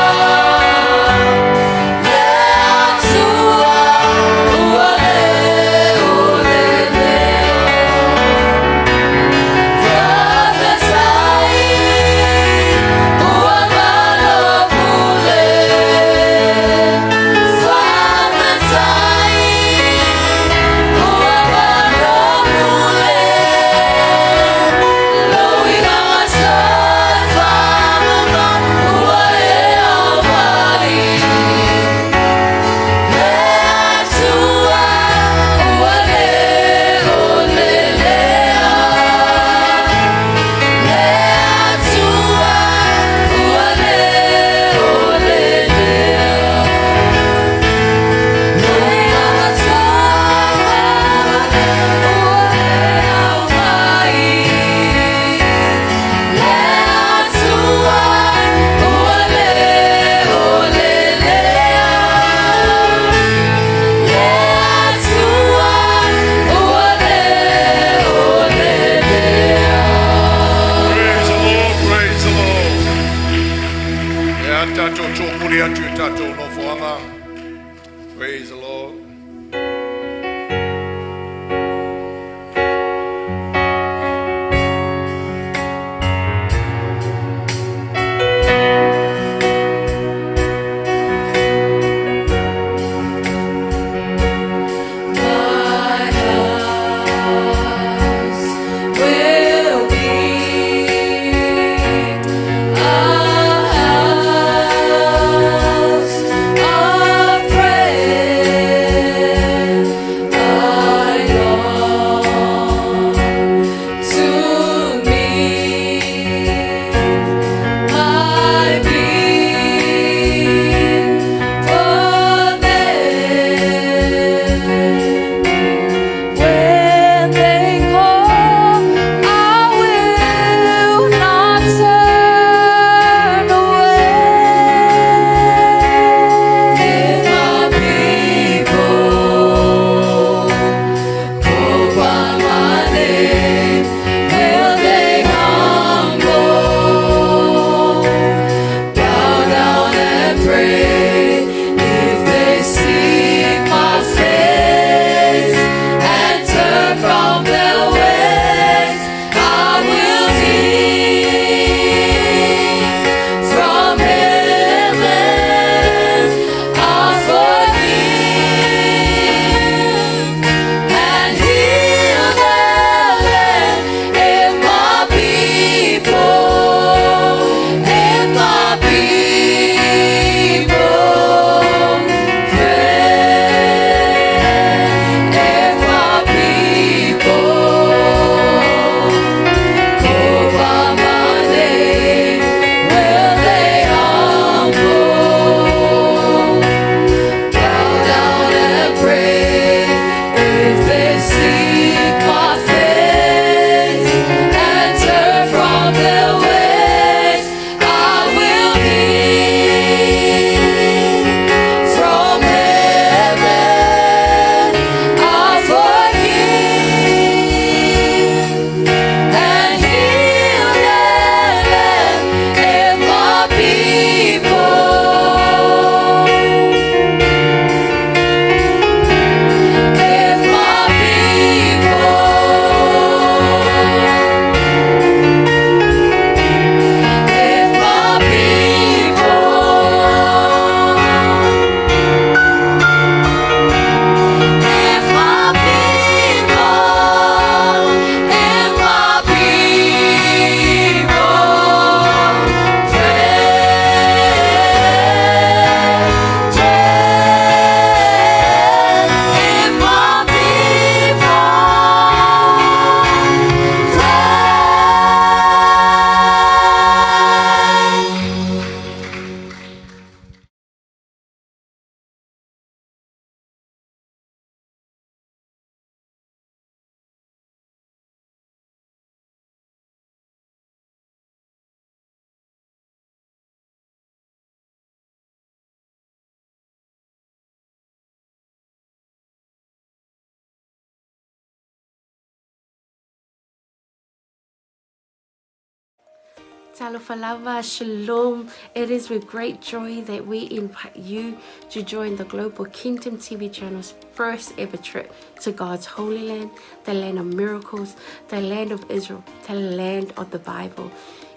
Talofa lava, shalom. It is with great joy that we invite you to join the Global Kingdom TV channel's first ever trip to God's Holy Land, the land of miracles, the land of Israel, the land of the Bible.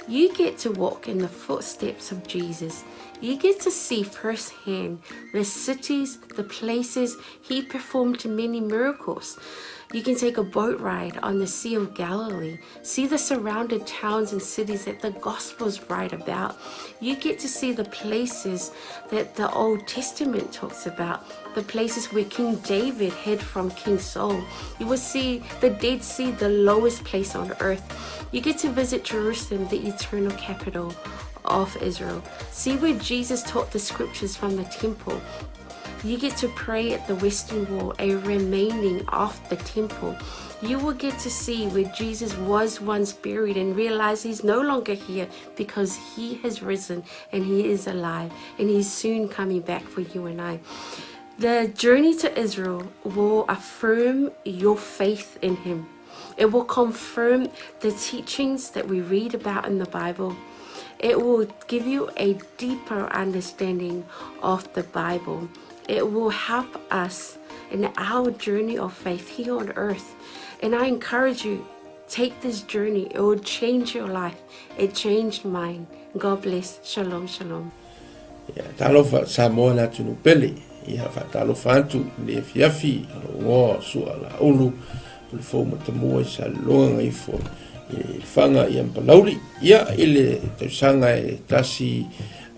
You get to walk in the footsteps of Jesus. You get to see firsthand the cities, the places he performed many miracles. You can take a boat ride on the Sea of Galilee, see the surrounded towns and cities that the Gospels write about. You get to see the places that the Old Testament talks about, the places where King David hid from King Saul. You will see the Dead Sea, the lowest place on earth. You get to visit Jerusalem, the eternal capital of Israel. See where Jesus taught the scriptures from the temple. You get to pray at the Western Wall, a remaining of the temple. You will get to see where Jesus was once buried and realize he's no longer here because he has risen and he is alive and he's soon coming back for you and I. The journey to Israel will affirm your faith in him. It will confirm the teachings that we read about in the Bible. It will give you a deeper understanding of the Bible. It will help us in our journey of faith here on earth. And I encourage you, take this journey. It will change your life. It changed mine. God bless. Shalom, shalom. Ia, talofa Samoa le atunuu pele. Ia, faatalofa atu i le afiafi a lou igoa o Sua Laulu, o le fou matamua i Salelologa Gagaifo i Lefaga ia ma Palauli. Ia, i le tausaga e tasi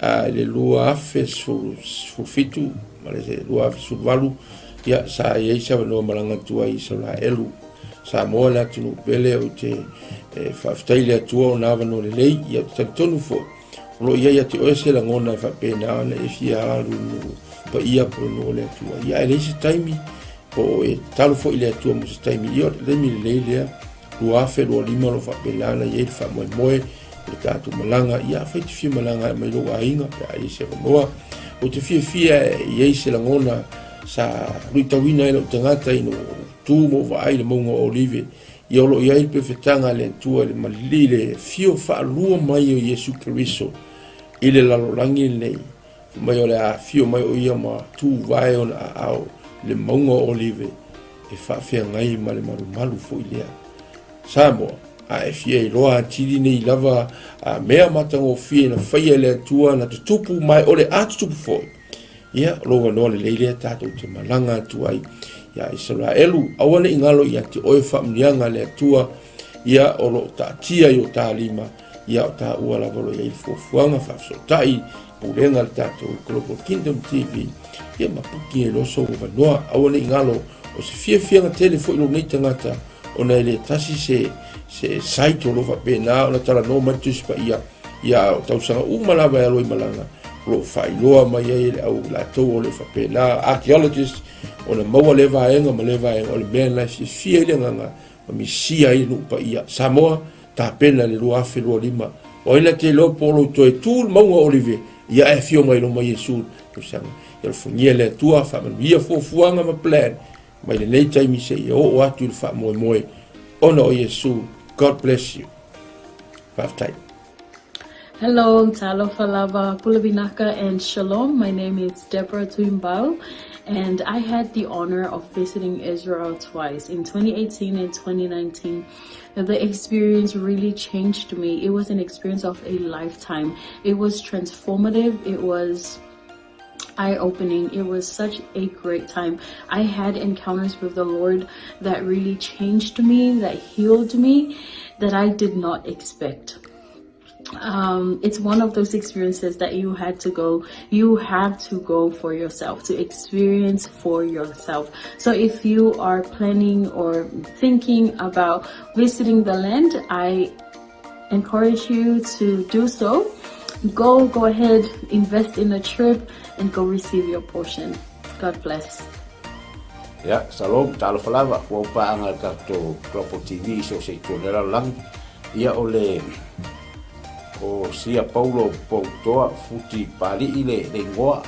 i le 2017 ma le 2018, ia, sa i ai se avanoa malaga atu ai i Isaraelu. Samoa le atunuu pele, ou te faafetai i le Atua ona avanoa lelei, ia, ou te talitonu foi, O lo o i ai ia te oe se lagona e faapena ona e fia alu i le nuu paia po o le nuu o le Atua. Ia ae leai se taimi po o e tatalo foi i le Atua mo se taimi. Ia o le taimi lelei lea, 2025 o lo o faapena ona i ai le faamoemoe o le tatou malaga. Ia afai e te fia malaga e aumai lou aiga pe a i ai se avanoa. Ou te fiafia e i ai se lagona sa luitauina ai lou tagata ina ua ou tu ma ou vaai i le mauga o Olive. Ia o lo o i ai le pefetaga a le Atua i le malili le afio faalua mai o Iesu Keriso i le lalolagi lenei, fai mai o le a afio mai o ia ma tuvae ona aao i le mauga o Olive e faafeagai ma le malumalu foi lea. Samoa, a e fia iloa atili nei lava a mea matagofie na faia e le Atua na tutupu ma o le a tutupu foi, Ia, o lou avanoa lelei lea tatou te malaga atu ai iā Isaraelu. Aua ne i galo ia te oe faamuniaga a le Atua, ia o lo o taatia i o ta lima, ia o taua lava o lo o i ai le fuafuaga faafesootai pulega a le tatou Global Kingdom TV, ia ma puki ai loa sou avanoa. Aua ne i galo, o se fiafiaga tele foi lou nei tagata, ona e le tasi se, se site o lo o faapena ona talanoa mai le Tusi Paia, Ia, o tausaga uma lava e alo i malaga, o lo o faailoa mai ai e le au latou o le faapena, archaeologist, ona maua lea vaega ma lea vaega, o le mea lena e fiafia ai le agaga ma misia ai le nuu paia. Samoa, tapena i le 2025. O ai la te iloa po o lou toe tu le mauga o Olive, ia ae afio mai loma Iesu i le tausaga. Ia alofagia le Atua, faamanuia fuafuaga ma plan mai lenei taimi seia oo atu i le faamoemoe ona o Iesu. God bless you. Faafetai. Hello, talofa lava, pule vinaka and shalom. My name is Deborah Tuimbau and I had the honor of visiting Israel twice in 2018 and 2019. The experience really changed me. It was an experience of a lifetime. It was transformative. It was eye-opening. It was such a great time. I had encounters with the Lord that really changed me, that healed me, that I did not expect. It's one of those experiences that you had to go, you have to go for yourself, to experience for yourself. So if you are planning or thinking about visiting the land, I encourage you to do so. Go, go ahead, invest in a trip and go receive your portion. God bless. Ia, shalom, talofa lava, ua ou paaga i le tatou Global TV i so o se itu o le lalolagi. Ia, o le, o Sia Paulo Poutoa Futi Pali'i le, le igoa.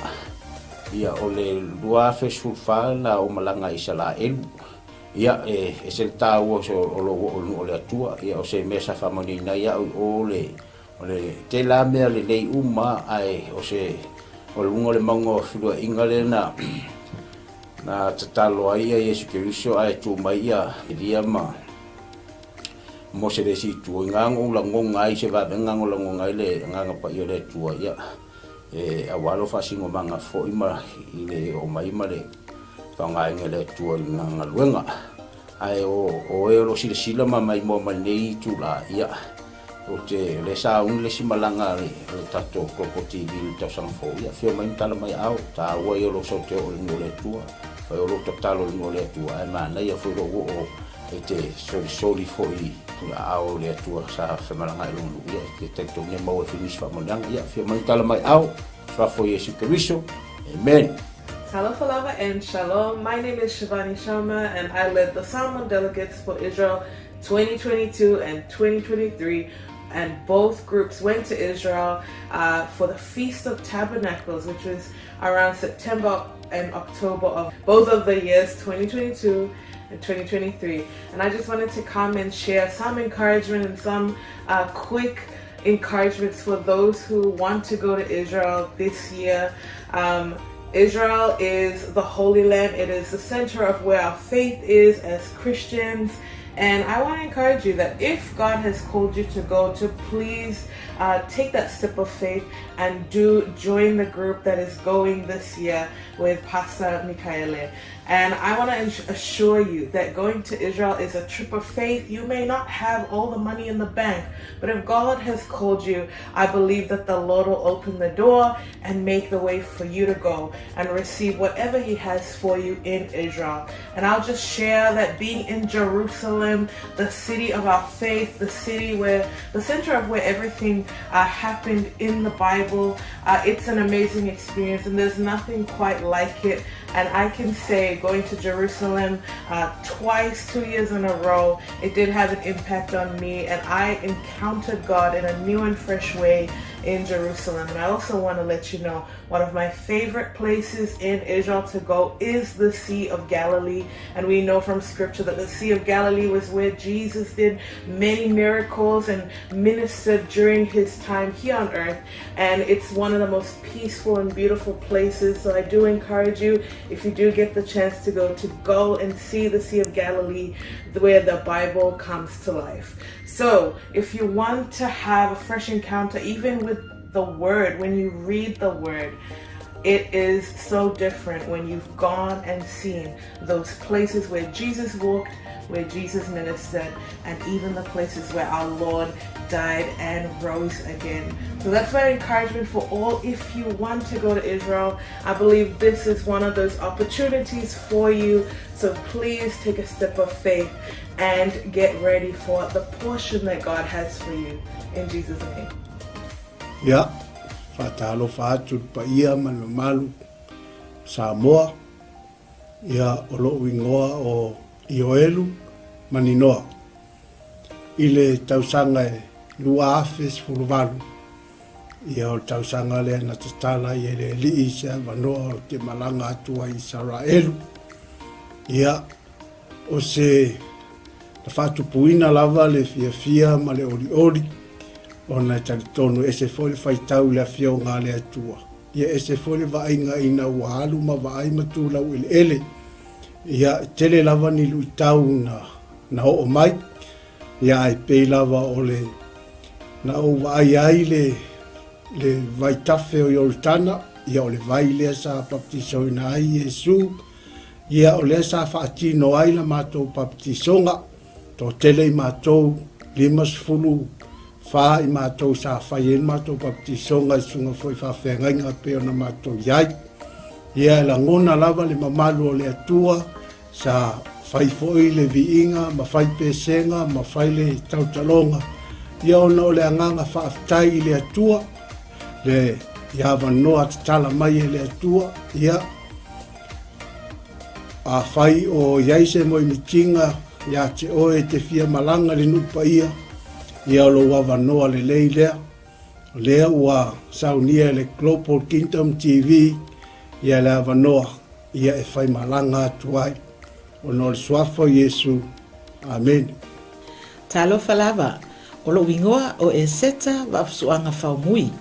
Ia, o le 2014 na ou malaga i Isalaelu. Ia, e ese le taua o, o lou oo i le nuu o le Atua. Ia, o se mea sa faamanuiaina ai au i o le, O le tele lava mea lelei uma ae o se o luga o le mauga o feluaiga lea na na tatalo ai ia Iesu Keriso ae tu mai ia Elia ma Mose le isi itu. I na ou lagona ai se vavega na lagona ai le Agaga Paia o le Atua ia e aua lou faasinomaga foi ma i le oo mai ma le faaaogaina e le Atua i lana galuega. Ae o o e o lo o silasila ma maimoa mai lenei itula, ia, ou te, o lea sa auni le isi malaga a le, a le tatou Global TV i le tausaga fou, ia, afio mai ma tala mai aao, taua ia o lou sau te oo i le nuu o le Atua, fai o lou tatalo i le nuu o le Atua, ae manaia foi lou oo e te solisoli foi i aao o le Atua sa femalagaai i lona nuu, ia, e te talitonu e maua ai foi nisi faamanuiaga, ia, afio mai ma tala mai aao, Suafa o Iesu Keriso. Amen. Talofa lava and shalom. My name is Shivani Sharma and I led the Samoan delegates for Israel 2022 and 2023 and both groups went to Israel uh, for the Feast of Tabernacles, which was around September and October of both of the years 2022 and 2023. And I just wanted to come and share some encouragement and some uh, quick encouragements for those who want to go to Israel this year. Um, Israel is the Holy Land. It is the center of where our faith is as Christians. And I want to encourage you that if God has called you to go, to please uh, take that step of faith and do join the group that is going this year with Pastor Mikaele. And I want to assure you that going to Israel is a trip of faith. You may not have all the money in the bank, but if God has called you, I believe that the Lord will open the door and make the way for you to go and receive whatever He has for you in Israel. And I'll just share that being in Jerusalem, the city of our faith, the city where the center of where everything uh, happened in the Bible, uh, it's an amazing experience, and there's nothing quite like it. And I can say, going to Jerusalem uh, twice, 2 years in a row, it did have an impact on me, and I encountered God in a new and fresh way in Jerusalem. And I also want to let you know one of my favorite places in Israel to go is the Sea of Galilee. And we know from scripture that the Sea of Galilee was where Jesus did many miracles and ministered during his time here on earth. And it's one of the most peaceful and beautiful places. So I do encourage you, if you do get the chance to go, to go and see the Sea of Galilee, where the Bible comes to life. So if you want to have a fresh encounter, even with the Word, when you read the Word, it is so different when you've gone and seen those places where Jesus walked, where Jesus ministered, and even the places where our Lord died and rose again. So that's my encouragement for all. If you want to go to Israel, I believe this is one of those opportunities for you. So please take a step of faith and get ready for the portion that God has for you. In Jesus' name. Ia, faatalofa atu i le paia ma le mamalu o Samoa, ia o lou igoa o Ioelu Maninoa. I le tausaga e 2018, ia o le tausaga lea na tatala ai e le Alii se avanoa ou te malaga atu ai i Isaraelu. Ia, O se na faatupuina lava le fiafia ma le olioli, ona e talitonu e ese foi le faitau i le Afioga a le Atua, ia ese foi le vaaiga ina ua alu ma vaai ma tu laueleele. Ia, e tele lava ni luitau na, na oo mai, ia ae pei lava o le na ou vaai ai le, le vaitafe o Ioritana, ia o le vai lea sa baptisoina ai Iesu, Ia, o lea sa faatino ai la matou papatisoga, toatele i matou, 54 i matou sa fai ai le matou papatisoga i susuga foi i faafeagaiga e pei ona matou i ai. Ia, e lagona lava le mamalu o le Atua, sa fai foi le viiga ma fai pesega ma fai le tautaloga, ia ona o le agaga faafetai i le Atua, le i avanoa tatala mai e le Atua, ia, Afai o i ai se moemitiga ia te oe e te fia malaga i le nuu paia, ia o lou avanoa lelei lea. O lea ua saunia e le Global Kingdom TV ia le avanoa ia e fai malaga atu ai. Ona o le Suafa o Iesu. Amene. Talofa lava. O lou igoa o Eseta Vaafusuaga Faumui.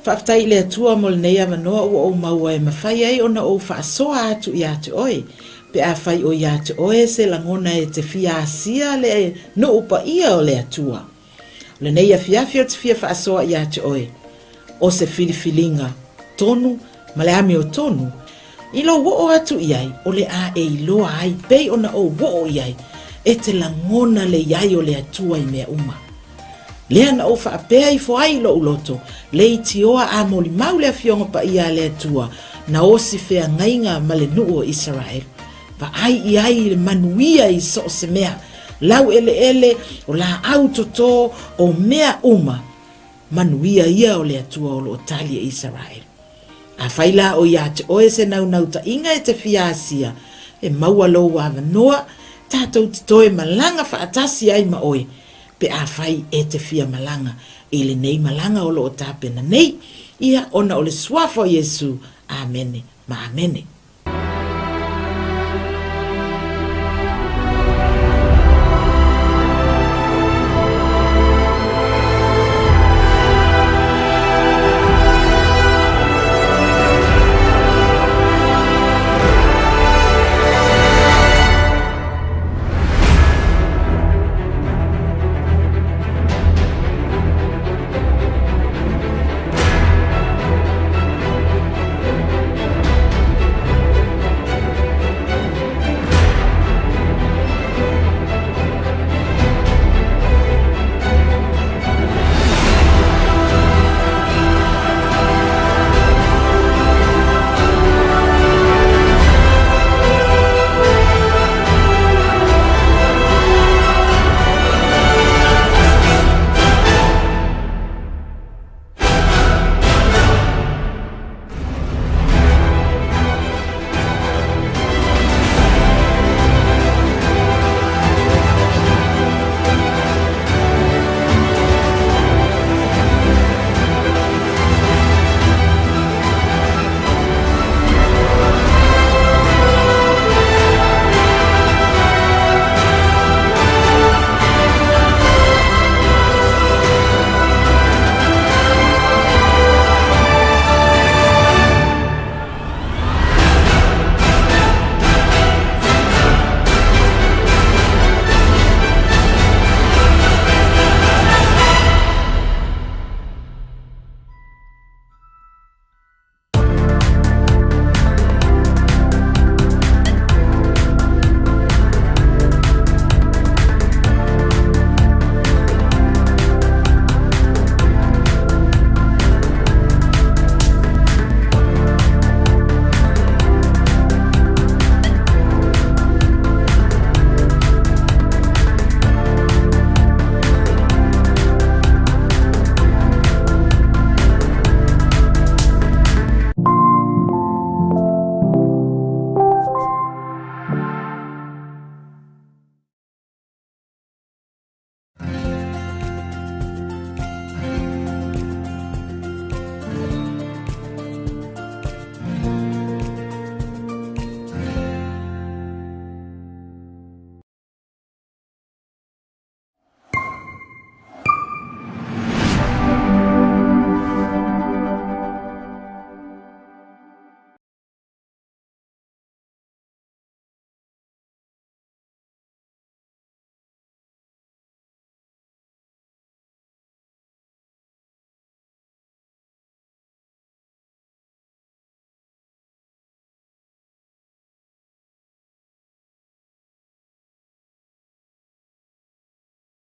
Faafetai i le Atua mo lenei avanoa ua ou maua e mafai ai ona ou faasoa atu ia te oe, pe afai o ia te oe se lagona e te fia asia le nuu paia o le Atua. O lenei afiafi ou te fia faasoa ia te oe, o se filifiliga tonu ma le amiotonu, i lou oo atu i ai o le a e iloa ai pei ona ou oo i ai, e te lagona le i ai o le Atua i mea uma. Lea na ou faapea ifo ai i lou loto, leitioa a molimau le Afioga Paia a le Atua, na osi feagaiga ma le nuu o Isaraelu. Vaai i ai i le manuia i so o se mea, laueleele, o laau toto, o mea uma, manuia ia o le Atua o lo o tali e Isaraelu. Afai la o ia te oe se naunautaiga e te fia asia, e maua lou avanoa, tatou te toe malaga faatasi ai ma oe, pe afai e te fia malaga i lenei malaga o lo o tapena nei, ia ona o le Suafa o Iesu. Amene ma amene.